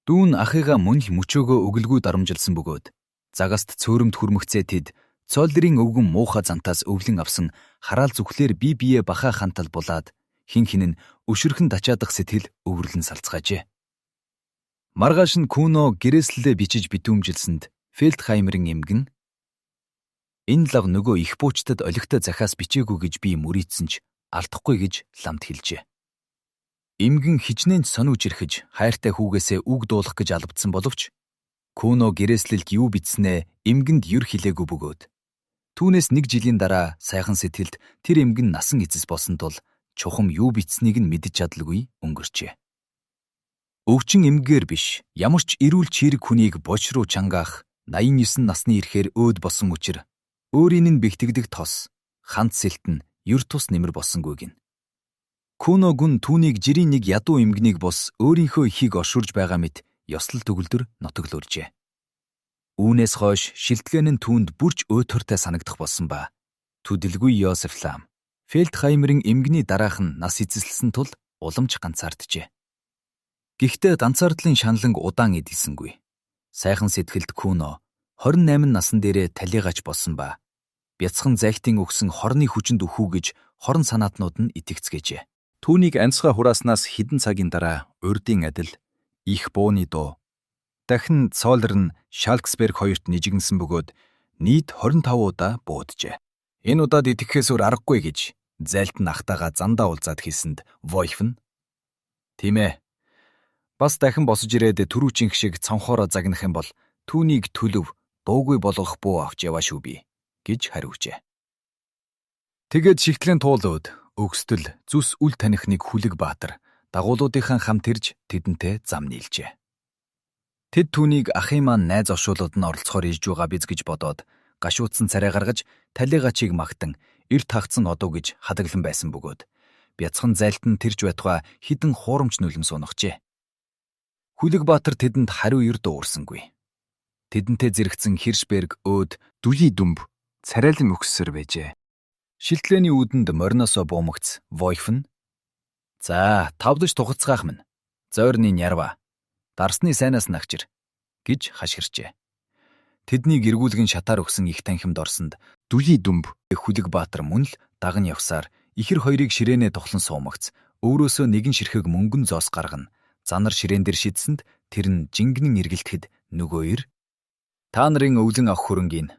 Дүүн ахыгаа мөн л мөчөөгөө өглгүй дарамжилсан бөгөөд загаст цөөрөмд хүрмэгцээ тэд Цоллерийн өвгөн муухай зантаас өвлөн авсан хараал зүхлээр бие биеэ бахаа хантал булаад хэн хэн нь өшөрхөн дачаадах сэтгэл өвөрлөн салцгаажээ. Маргааш нь Куно гэрээслэлээ бичиж битүүмжилсэнд Фелдхаймерын эмгэн энэ лав нөгөө их буучтад олигтой захиас бичээгүй гэж би мөрийцсэн ч алдахгүй гэж ламд хэлжээ. Эмгэн хичнээн ч сониуч ирэхэж хайртай хүүгээсээ үг дуулах гэж албадсан боловч Куно гэрээслэлд юу бичснээ эмгэнд юр хэлээгүй бөгөөд түүнээс нэг жилийн дараа сайхан сэтгэлд тэр эмгэн насан эцэс болсон тул чухам юу бичснийг нь мэдэж чадалгүй өнгөрчээ. Өвчин эмгээр биш ямар ч эрүүл чирэг хүнийг боч руу чангаах 89 насны ирэхээр өөд болсон учир өөрийн нь бэгтгэдэг тос хант сэлт нь ер тус нэмэр болсонгүй гин. Куно гүн түүнийг жирийн нэг ядуу эмгэнийг бус өөрийнхөө эхийг оршуулж байгаа мэт ёслол төгөлдөр нотоглооржээ. Үүнээс хойш шилтгэн нь түүнд бүрч өөтөртэй санагдах болсон ба төдөлгүй Йосеф Лам Фелдхаймерын эмгэний дараах нь нас эзэслсэн тул уламж ганцаарджээ. Гэхдээ ганцаардлын шаналнг удаан эдэлсэнгүй. Сайхан сэтгэлд Куно 28 насан дээрээ талигач болсон ба бяцхан зайхтын өгсөн хорны хүчинд өхүү гэж хорон санаатнууд нь итгэцгээжээ. Түүнийг анцгаа хурааснаас хэдэн цагийн дараа урдын адил их бууны дуу дахин Цоллер нь Шалксберг хоёрт нижигнсэн бөгөөд нийт 25 удаа бууджээ. Энэ удаад итгэхээс өөр аргагүй гэж зайлт нь ахтайгаа зандаа уулзаад хэлсэнд Вольф нь тийм ээ. Бас дахин босож ирээд түрүүчийнх шиг цонхоороо загнах юм бол түүнийг төлөв дуугүй болгох буу авч яваа шүү би гэж хариугчээ. Тэгээд шигтгэлийн туулууд өгсдөл зүс үл таних нэг хүлэг баатар дагуулуудынхаа хамт ирж тэдэнтэй зам нийлжээ. Тэд түүнийг ахын маань найз оршуулууд нь оролцохоор ирж байгаа биз гэж бодоод гашуудсан царай гаргаж талигачийг магтан эрт хагцсан одуу гэж хадаглан байсан бөгөөд бяцхан зайлт нь тэрж байтугай хідэн хуурамч нүлэм сунагчээ. Хүлэг баатар тэдэнд хариу ер дуурсангүй. Тэдэнтэй зэрэгцэн Хиршберг өөд Дүлий дүмб царайлан өгссөр байжээ. Шилтлээний үүдэнд мориноосоо буумагц Войф нь "За, тавлаж тухацгаах минь. Зойрны нярва. Дарсны сайнаас нагчир" гэж хашгирчээ. Тэднийг эргүүлгэн шатаар өгсөн их танхимд орсонд Дүлий дүмб Хүлэг Баатар мөн л даган явсаар ихэр хоёрыг ширээнээ тухлан суумагц өөрөөсөө нэгэн ширхэг мөнгөн зоос гаргана. Занар ширээн дээр шидсэнд тэр нь жингэнэн эргэлтэхэд нөгөө ир та нарын өвлөн авах хөрөнгийн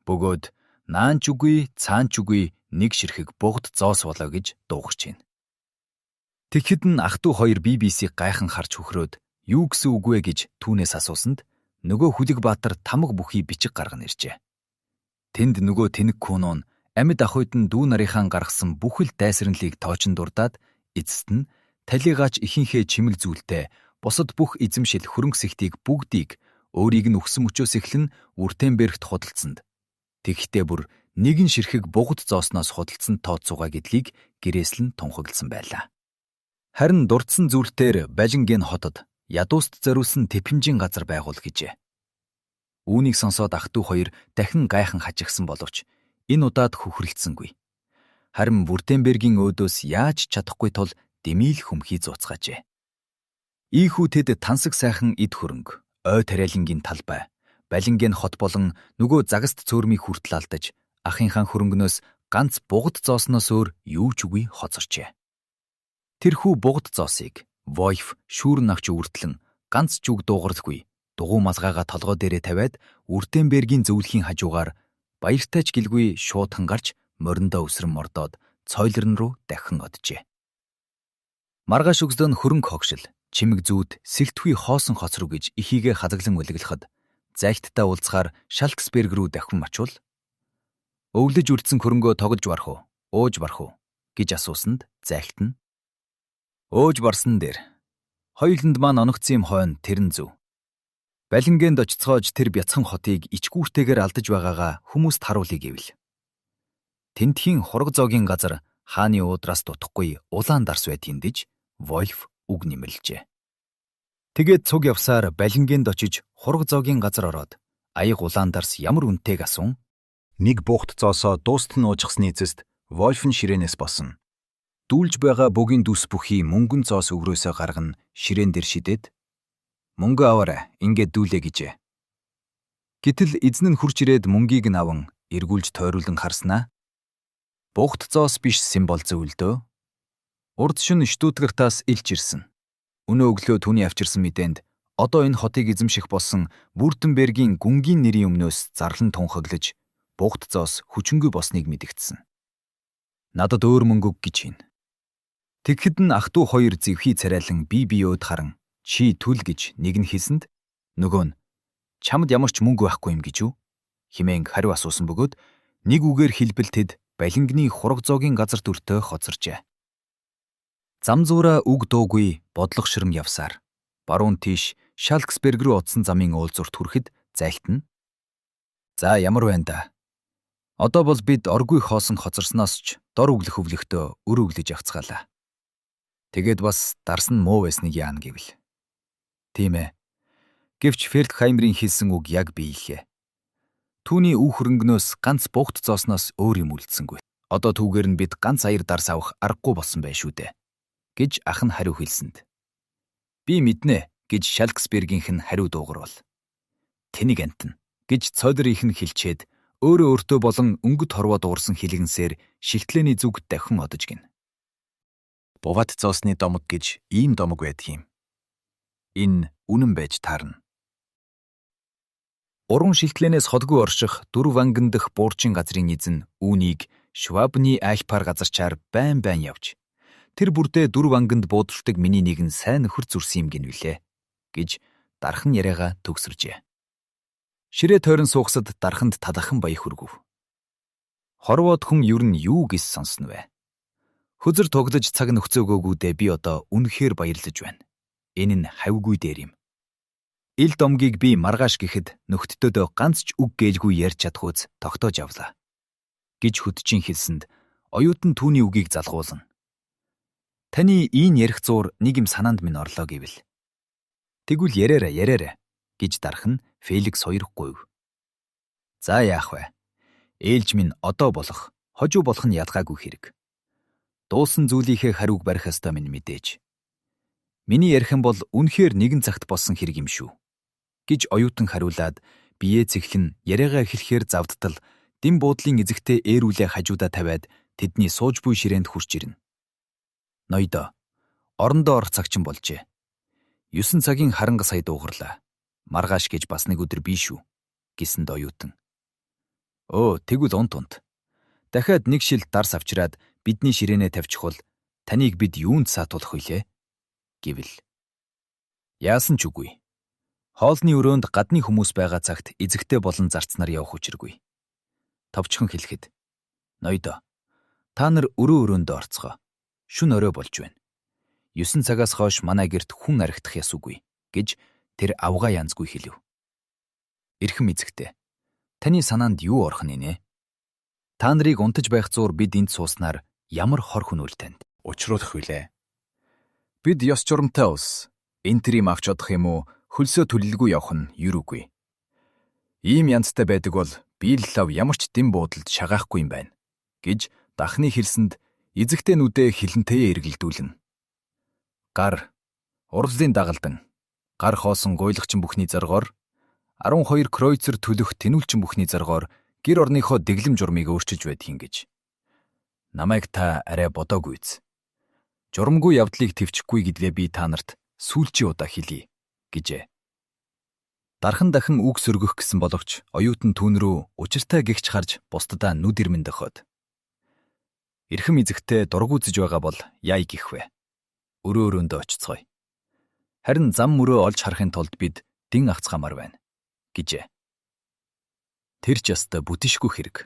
бөгөөд наан ч үгүй цаан ч үгүй нэг ширхэг бугд зоос болоо гэж дуугарч байна. Тэгэхэд нь ах トゥ хоёр BBC гайхан харж хөхрөөд юу гэсэн үг вэ гэж түүнээс асуусанд нөгөө Хүлэг Баатар тамга бүхий бичиг гарган иржээ. Тэнд нөгөө тэнэг Кунон амьд ах үед нь дүү нарынхаа гаргасан бүхэл дайсранлыг тоочин дурдаад эцэст нь талигаач ихэнхээ чимэл зүйлтэй бусад бүх эзэмшил хөрөнгө сэгтийг бүгдийг өөрийг нь өгсөн мөчөөс эхлэн Вүртембергт худалдсанд. Тэгэхдээ бүр нэгэн ширхэг бугд зоосноос худалдсан тооцоогоо гэдлийг гэрээслэн тунхагласан байлаа. Харин дурдсан зүйлтээр Балинген хотод ядууст зориулсан тэпэмжийн газар байгуул гэжээ. Үүнийг сонсоод ах トゥ хоёр дахин гайхан хажигсан боловч энэ удаад хөхрөлдсөнгүй. Харин Вүртембергийн өөдөөс яаж чадахгүй тул дэмийл хүмхий зууцгаажээ. Ийхүү тэд тансаг сайхан эд хөрөнгө, ой тариалангийн талбай, Балинген хот болон нөгөө загаст цөөрмийг хүртэл алдаж ахынхаа хөрөнгнөөс ганц бугд зоосноос өөр юу ч үгүй хоцорчээ. Тэрхүү бугд зоосыг Войф шүүрэн авч өвөртлөн ганц ч үг дуугаралгүй дугуй малгайгаа толгой дээрээ тавиад Вүртембергийн зөвлөхийн хажуугаар баяртай ч гэлгүй шуудхан гарч мориндоо өсрөн мордоод цойлрон руу дахин оджээ. Маргааш өгсдөн хөрөнгө хогшил, чимэг зүүд, сэлтвхий хоосон хоц руу гэж ихийгээ хазаглан үлгэлэхэд зайлттай уулзахаар Шалксберг рүү давхин мачвал өвлөж үлдсэн хөрөнгөө тоглож барах уу, ууж барах уу гэж асуусанд зайлт нь өөж барсан дээр хоёуланд маань оногцсон юм хойно тэр нь зөв. Балингэнд очицоож тэр бяцхан хотыг ичгүүртэйгээр алдаж байгаагаа хүмүүст харуулъя гэвэл тентхийн хураг зоогийн газар хааны уудраас дутахгүй улаан дарс байдгийг дэж Вольф үг нэмэлжээ. Тэгээд цуг явсаар Балингэнд очиж хураг зоогийн газар ороод аяг улаан дарс ямар үнэтэйг асуун нэг буухт зоосоо дуустал нь уужхсны эцэст Вольф нь ширээнээс босно. Дүүлж байгаа бүгийн дүс бүхий мөнгөн зоос өврөөсөө гаргана ширээн дээр шидээд Мөнгө аваарай, ингээд дүүлээ гэжээ. Гэтэл эзэн нь хурж ирээд мөнгийг нь аван эргүүлж тойруулан харснаа бугт зоос биш символ зөвлөдөө. Урд шөнө Штутгартаас илж ирсэн. Өнөө өглөө түүний авчирсан мэдээнд одоо энэ хотыг эзэмших болсон Вүртембергийн гүнгийн нэрийн өмнөөс зарлан тунхаглаж бугт зоос хүчингүй болсныг мэдэгдсэн. Надад өөр мөнгө өг гэж хийнэ. Тэгэхэд нь ах дүү хоёр зэвхий царайлан бие биеөд харан чи түл гэж нэг нь хэлсэнд нөгөө нь чамд ямар ч мөнгө байхгүй юм гэж үү хэмээн хариу асуусан бөгөөд нэг үгээр хэлбэл тэд балингны хураг зоогийн газар дүртөө хоцоржээ. Зам зуураа үг дуугүй бодлого ширэн явсаар баруун тийш Шалксберг рүү одсон замын уулзуурт хүрэхэд зайлтна. За ямар байна да? Одоо бол бид оргүй хоосон хоцорсноос ч дор өглөх өвлөгтөө өр өглөж явцгаалаа. Тэгээд бас дарс нь муу байсныг яана гэвэл. Тийм ээ. Гэвч Фелдхаймерийн хэлсэн үг яг биеллээ. Түүний үе хөрөнгнөөс ганц бугт зоосноос өөр юм үлдсэнгүй. Одоо түүгээр нь бид ганц аяр дарс авах аргагүй болсон байх шүү дээ, гэж ах нь хариу хэлсэнд. Би мэднэ гэж Шалксбергийнх нь хариу дуугарвал. Тэнийг антна гэж Цодер их нь хэлчээд өөрөө өөртөө болон өнгөт хорвоо дуурсан хилэгэнсээр шилтлээний зүг давхин одож гин. Буват зоосны домог гэж ийм домог байдаг юм. Энэ үнэн байж таарна. Уран шилтлэнээс холгүй орших дөрв ангин дэх буурчин газрын эзэн үүнийг Швабны альпаар газарчаар байн байн явж тэр бүрдээ дөрв ангинд буудалдаг миний нэгэн сайн нөхөр зүрсэн юм гинвлээ гэж дархан яриагаа төгсөржээ. Ширээ тойрон суухсад дарханд талахан баях хүргэв. Хорвоод хүн ер нь юу гэж сонсно вэ? Хөзөр тоглож цаг нөхцөөгөөгүүдээ би одоо үнэхээр баярлаж байна. Энэ нь хавьгүй дээр юм. Ил домгийг би маргааш гэхэд нөхдөдөө ганц ч үг гэлгүй ярьж чадхүйц тогтоож авлаа гэж хөдчин хэлсэнд оюутан түүний үгийг залгуулна. Таны ийм ярих зуур нэг юм санаанд минь орлоо гэвэл. Тэгвэл яриараа яриараа гэж дарах нь Феликс хоёр гуйв. За яах вэ? Ээлж минь одоо болох, хожуу болох нь ялгаагүй хэрэг. Дуусан зүйлийнхээ хариуг барих ёстой минь мэдээж. Миний ярих юм бол үнэхээр нэгэн цагт болсон хэрэг юм шүү гэж оюутан хариулаад биеэ цэглэн яриагаа эхлэхээр завдтал дим буудлын эзэгтэй ээрүүлээ хажуудаа тавиад тэдний сууж буй ширээнд хурж ирнэ. Ноёдоо орондоо орох цаг чинь болжээ. 9 цагийн харанга сая дуугарлаа. Маргааш гэж бас нэг өдөр бий шүү гэсэнд оюутан. Өө тэгвэл унт унт. Дахиад нэг шил дарс авчираад бидний ширээнээ тавьчих бол таныг бид юунд саатуулах вүлээ гэвэл. Яасан ч үгүй. Хоолны өрөөнд гадны хүмүүс байгаа цагт эзэгтэй болон зарцнаар явах учиргүй. Товчхон хэлэхэд ноёдоо та нар өрөө өрөөндөө орцгоо. Шүн орой болж байна. 9 цагаас хойш манай гэрт хүн архитах ёс үгүй гэж тэр авгаа янзгүй хэлв. Эрхэм эзэгтэй, таны санаанд юу орох нь нэ? Та нарыг унтаж байх зуур бид энд сууснаар ямар хор хүнүүл танд. Учруулах вүлээ. Бид ёс журамтай улс. Энэ тэр юм авч одох юм уу? Хөлсөө төлөлгүй явах нь юр үгүй. Ийм янзтай байдаг бол би л лав ямар ч дэм буудалд шагаахгүй юм байна гэж дахны хэлсэнд эзэгтэй нүдээ хилэнтэйе эргэлдүүлнэ. Гар урлын дагалдан гар хоосон гуйлагчин бүхний зоргоор 12 кройцер төлөх тэнүүлчин бүхний зоргоор гэр орныхоо дэглэм журмыг өөрчилж байдгийг гэж. Намайг та арай бодоогүй биз. Журамгүй явдлыг төвчихгүй гэдгээ би та нарт сүүлчийн удаа хэлье гэжээ. Дархан дахин үг сөргөх гэсэн боловч оюутан түүн рүү учиртай гихч харж бусдадаа нүд ирмэн дөхөөд. Эрхэм эзэгтэй дург үзэж байгаа бол яй гих вэ? Өрөө өрөөндөө очицгоё. Харин зам мөрөө олж харахын тулд бид дин авцгаамаар байна гэжээ. Тэр ч ёстой бүтэншгүй хэрэг.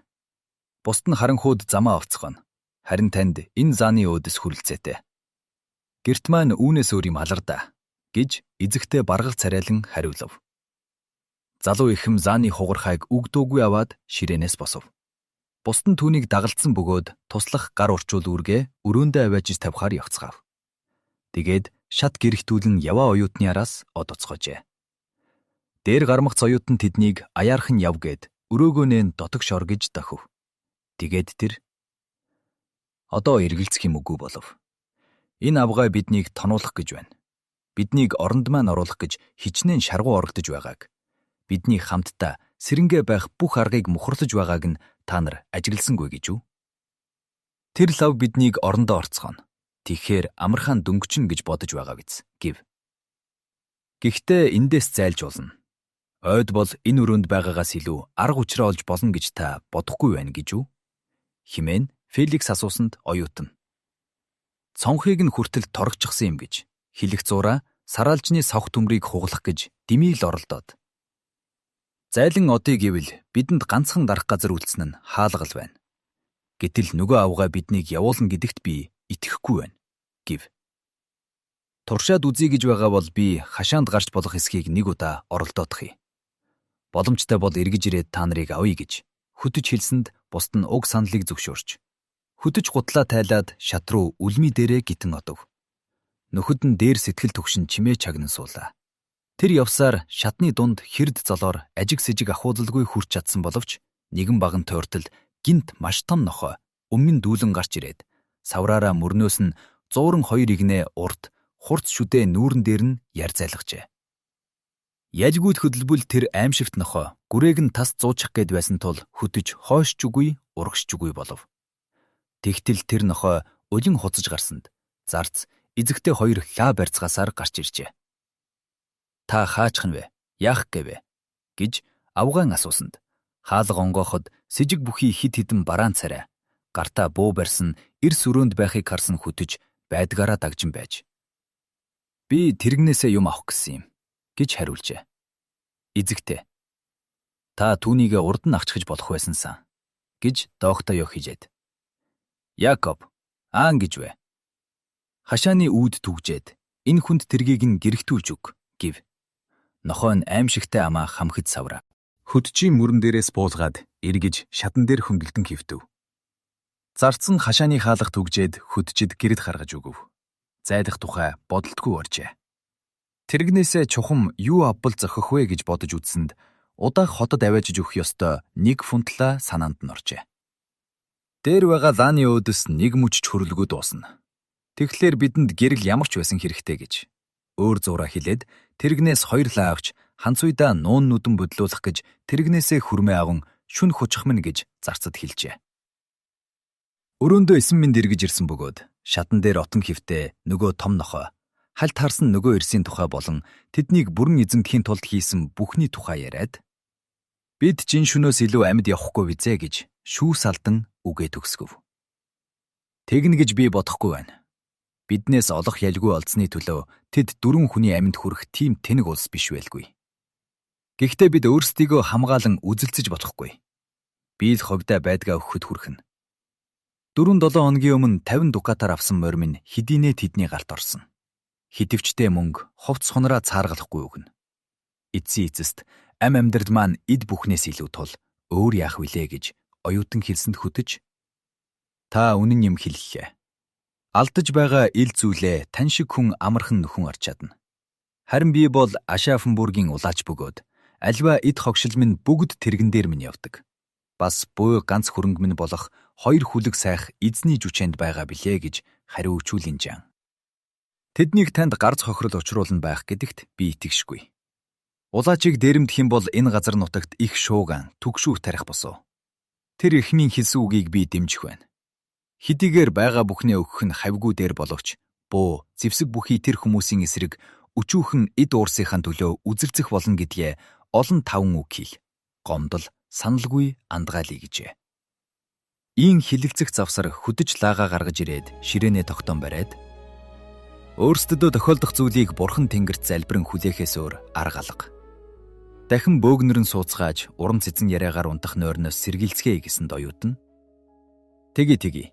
Бусд нь харанхууд замаа овцгоно. Харин танд энэ зааны өөдөс хүрэлцээтэй. Гэрт маань үүнээс өөр юм алардаа гэж эзэгтэй баргал царайлан хариулав. Залуу ихэм зааны хугархайг үг дуугүй аваад ширээнээс босов. Бусд нь түүнийг дагалдсан бөгөөд туслах гар урчуул үүргээ өрөөндөө аваажиж тавихаар явцгаав. Тэгээд шат гэрхтүүлэн яваа оюутны араас од оцгоожээ. Дээр гармагц оюутан тэднийг аяархан яв гэд өрөөгөө нэн дотогш ор гэж дохив. Тэгээд тэр одоо эргэлзэх юм үгүй болов. Энэ авгай биднийг тонуулах гэж байна. Биднийг оронд маань оруулах гэж хичнээн шаргуу оролдож байгааг, бидний хамтдаа сэрэнгээ байх бүх аргыг мухарлаж байгааг нь та нар ажигласангүй гэж үү? Тэр лав биднийг орондоо орцгооно. Тэгэхээр амархан дөнгөчнө гэж бодож байгаа биз гэв. Гэхдээ эндээс зайлж болно. Ойд бол энэ өрөөнд байгаагаас илүү арга учраа олж болно гэж та бодохгүй байна гэж үү? Химэн Феликс асуусанд оюутан. Цонхыг нь хүртэл торгочихсон юм гэж хэлэх зуураа сараалжны савх төмрийг хугалах гэж дэмийл оролдоод. Зайлан одъё гэвэл бидэнд ганцхан дарах газар үлдсэн нь хаалгал байна. Гэтэл нөгөө авгай биднийг явуулна гэдэгт би итгэхгүй байна гэв. Туршаад үзье гэж байгаа бол би хашаанд гарч болох эсхийг нэг удаа оролдоодох юм. Боломжтой бол эргэж ирээд та нарыг авъя гэж хөтөч хэлсэнд бусд нь уг саналыг зөвшөөрч хөтөч гутлаа тайлаад шат руу үлмий дээрээ гитэн одов. Нөхөд нь дээр сэтгэл түгшин чимээ чагнан суулаа. Тэр явсаар шатны дунд хэрд золоор ажиг сэжиг ахуулалгүй хүрч чадсан боловч нэгэн баган тойртол гинт маш том нохой өмнө нь дүүлэн гарч ирээд савраараа мөрнөөс нь зууран хоёр игнэ урт хурц шүдээ нүүрэн дээр нь яр зайлгажээ. Яжгүйд хөдөлбөл тэр аймшигт нохой гүрээг нь тас зуучих гээд байсан тул хөтөж хойш ч үгүй урагш ч үгүй болов. Тэгтэл тэр нохой улин хуцаж гарсанд зарц эзэгтэй хоёр лаа барьцгаасаар гарч иржээ. Та хаачих нь вэ? Яах гэвэ? Гэж авгаан асуусанд хаалга онгооход сэжиг бүхий хид хідэн бараан царай гартаа буу барьсан эрс өрөөнд байхыг харсан хөтөж байдгаараа дагжин байж. Би тэрэгнээсээ юм авах гэсэн юм гэж хариулжээ. Эзэгтэй. Та түүнийгээ урд нь авчихж болох байсансан гэж доогтой хийжээд. Якоб аан гэж вэ. Хашааны үүд түгжээд энэ хүнд тэргийг нь гэрхтүүлж өг гэв. Нохой нь аимшигтай амаа хамхид савраа. Хөдчийн мөрөн дээрээс буулгаад эргэж шатан дээр хөнгөлдөн хэвтв. Зарцсан хашааны хаалга түгжээд хөдчид гэрэд гаргаж өгөв. Зайлах тухай бодолтгүй оржээ. Тэрэгнээсээ чухам юу авбал зохих вэ гэж бодож үзсэнд удаах хотод аваачиж өгөх ёстой 1 фунтлаа санаанд нь оржээ. Дээр байгаа лааны өөдөс нэг мөчч хөрөлгөө дуусна. Тэгэхээр бидэнд гэрэл ямар ч байсан хэрэгтэй гэж өөр зуураа хилээд тэрэгнээс 2 лаа авч ханцуйдаа нуун нүдэн бодлуулах гэж тэрэгнээсээ хөрмөө аван шүн хучих минь гэж зарцад хэлжээ. Өрөөндөө эсэн минь эргэж ирсэн бөгөөд шатан дээр отон хөвтөө нөгөө том нохой хальт харсан нөгөө эрсийн тухай болон тэднийг бүрэн эзэмдэхийн тулд хийсэн бүхний тухай яриад бид жин шөнөөс илүү амьд явахгүй визээ гэж шүүс алдан үгээ төгсгөв. Тэгнэ гэж би бодохгүй байна. Биднээс олох ялгүй олдсны төлөө тэд 4 хүний амьд хүрэх тийм тэнэг улс биш байлгүй. Гэхдээ бид өөрсдийгөө хамгаалан үзэлцэж болохгүй. Би л ховдоо байдгаа өгөхөд хүрхнэ. 4-7 хоногийн өмнө 50 дукатаар авсан морь минь хэдийнэ тэдний гарт орсон. Хитвчтэй мөнгө хувц хонороо цааргалахгүй өгнө. Эцсийн эцэст ам амьдрал маань эд бүхнээс илүү тул өөр яах вүлээ гэж оюутан хэлсэнд хөтөж та үнэн юм хэллээ. Алдаж байгаа ил зүйлээ тань шиг хүн амархан нөхөн орч чадна. Харин би бол Ашафенбургийн улаач бөгөөд альва эд хогшил минь бүгд тэрэгэн дээр минь явдаг. Бас буй ганц хөрөнгө минь болох 2 хүлэг сайх эзний жүчээнд байгаа билээ гэж хариу өчүүлийн жан. Тэднийг танд гарц хохирол учруулна байх гэдэгт би итгэшгүй. Улаачийг дээрэмдэх юм бол энэ газар нутагт их шууган түгшүүх тарих босов. Тэр эхний хэлсэн үгийг би дэмжих байна. Хэдийгээр байгаа бүхнээ өгөх нь хавьгүй дээр боловч буу зэвсэг бүхий тэр хүмүүсийн эсрэг өчүүхэн эд уурсынхаа төлөө үзэлцэх болно гэдгээ олон таван үг хэл. Гомдол саналгүй андгаалъя гэжээ. Ийн хилэлцэх завсар хөдөж лаагаа гаргаж ирээд ширээнээ тогтоон бариад өөрсдөдөө тохиолдох зүйлийг бурхан тэнгэрт залбирэн хүлээхээс өөр арга алга. Дахин бөөгнөрн сууцгааж урам цэцэн яриагаар унтах нойрноос сэргийлцгээе гэсэн оюутан. Тэгье тэгье.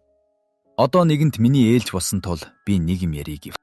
Одоо нэгэнт миний ээлж болсон тул би нэг юм ярий гэв.